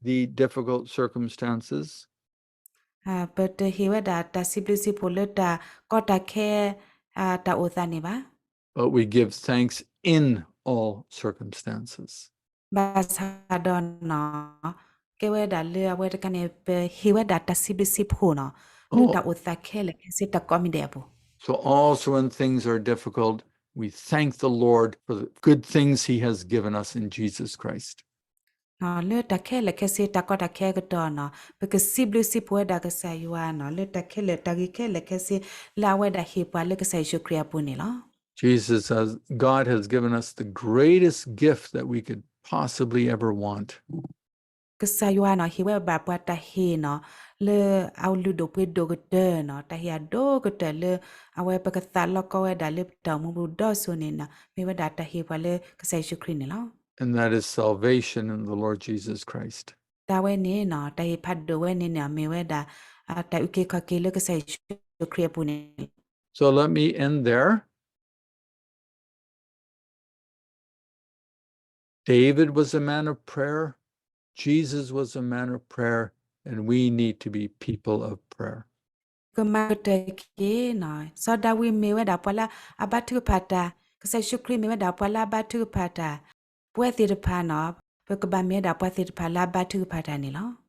the difficult circumstances. ပတဟ့ၣ်ဝဲဒၣ်တၢ်စံးဘျုးစံးဖှိၣ်လၢတၢ်ကီတၢ်ခဲ တၢ်အိၣ်သးန့ၣ်ဘၣ်. But we give thanks in all circumstances. ဘၣ်ဆၣ်ဒီးနီၤ ကဲဝဲဒၣ်လၢအဝဲတခါန့ၣ် ပဟ့ၣ်ဝဲဒၣ်တၢ်စံးဘျုးစံးဖှိၣ်နီၤ လၢတၢ်အိၣ်သးခဲလၢာ်ခဲဆ့တၢ်ကိးမံၤဒဲးအပူၤ. So also when things are difficult, we thank the Lord for the good things he has given us in Jesus Christ. လၢတၢ်ခဲလၢာ်ခဲဆ့တၢ်ကီတၢ်ခဲအကတီၢ်နီၤ ပကစံးဘျုးစံးဖှိၣ်ဝဲဒၣ်ကစၢ်ယွၤနီၤ လၢတၢ်ခဲလၢာ်တၢ်ဂ့ၤခဲလၢာ်ခဲဆ့ လၢအဝဲဒၣ်ဟ့ၣ်ပှၤလၢကစၢ်ယ့ၣ်ၡူးခရံာ်အပူၤန့ၣ်လီၤ. Jesus says, God has given us the greatest gift that we could possibly ever want. ကစၢ်ယွၤနီၤ ဟ့ၣ်ဝဲဘၣ်ပှၤတၢ်ဟ့ၣ်နီၤ လၢအလုၢ်ဒိၣ်ပှ့ၤဒိၣ်ကတၢၢ်နီၤ တၢ်ဟ့ၣ်အဒိၣ်ကတၢၢ်လၢ အဝဲပကသးလီကီဝဲဒၣ်လၢပတၢ်အိၣ်မူပူၤဒီစိၤန့ၣ်နီၤ မ့ၢ်ဝဲဒၣ်တၢ်ဟ့ၣ်ပှၤလၢကစၢ်ယ့ၣ်ၡူးခရံာ်န့ၣ်လီၤ. And that is salvation in the Lord Jesus Christ. တၢ်ဝဲန့ၣ်နီၤ တၢ်ဟ့ၣ်ဖးဒိၣ်ဝဲန့ၣ်န့ၣ် မ့ၢ်ဝဲဒၣ် တၢ်အုၣ်က့ၤခီၣ်က့ၤလၢကစၢ်ယ့ၣ်ၡူးခရံာ်အပူၤန့ၣ်လီၤ. So let me end there. David was a man of prayer. Jesus was a man of prayer, and we need to be people of prayer. ကမၤကတၢၢ်က့ၤနီၤ, စီၤဒၤဝံးမ့ၢ်ဝဲဒၣ်ပှၤလၢအဘါထုကဖၣ်တၢ်, ကစၢ်ယ့ၣ်ၡူးခရံာ်မ့ၢ်ဝဲဒၣ်ပှၤလၢအဘါထုကဖၣ်တၢ်, ပဝဲသ့ၣ်တဖၣ်နီၤ, ပကဘၣ်မ့ၢ်ဝဲဒၣ်ပှၤသ့ၣ်တဖၣ်လၢအဘါထုကဖၣ်တၢ်န့ၣ်လီၤ.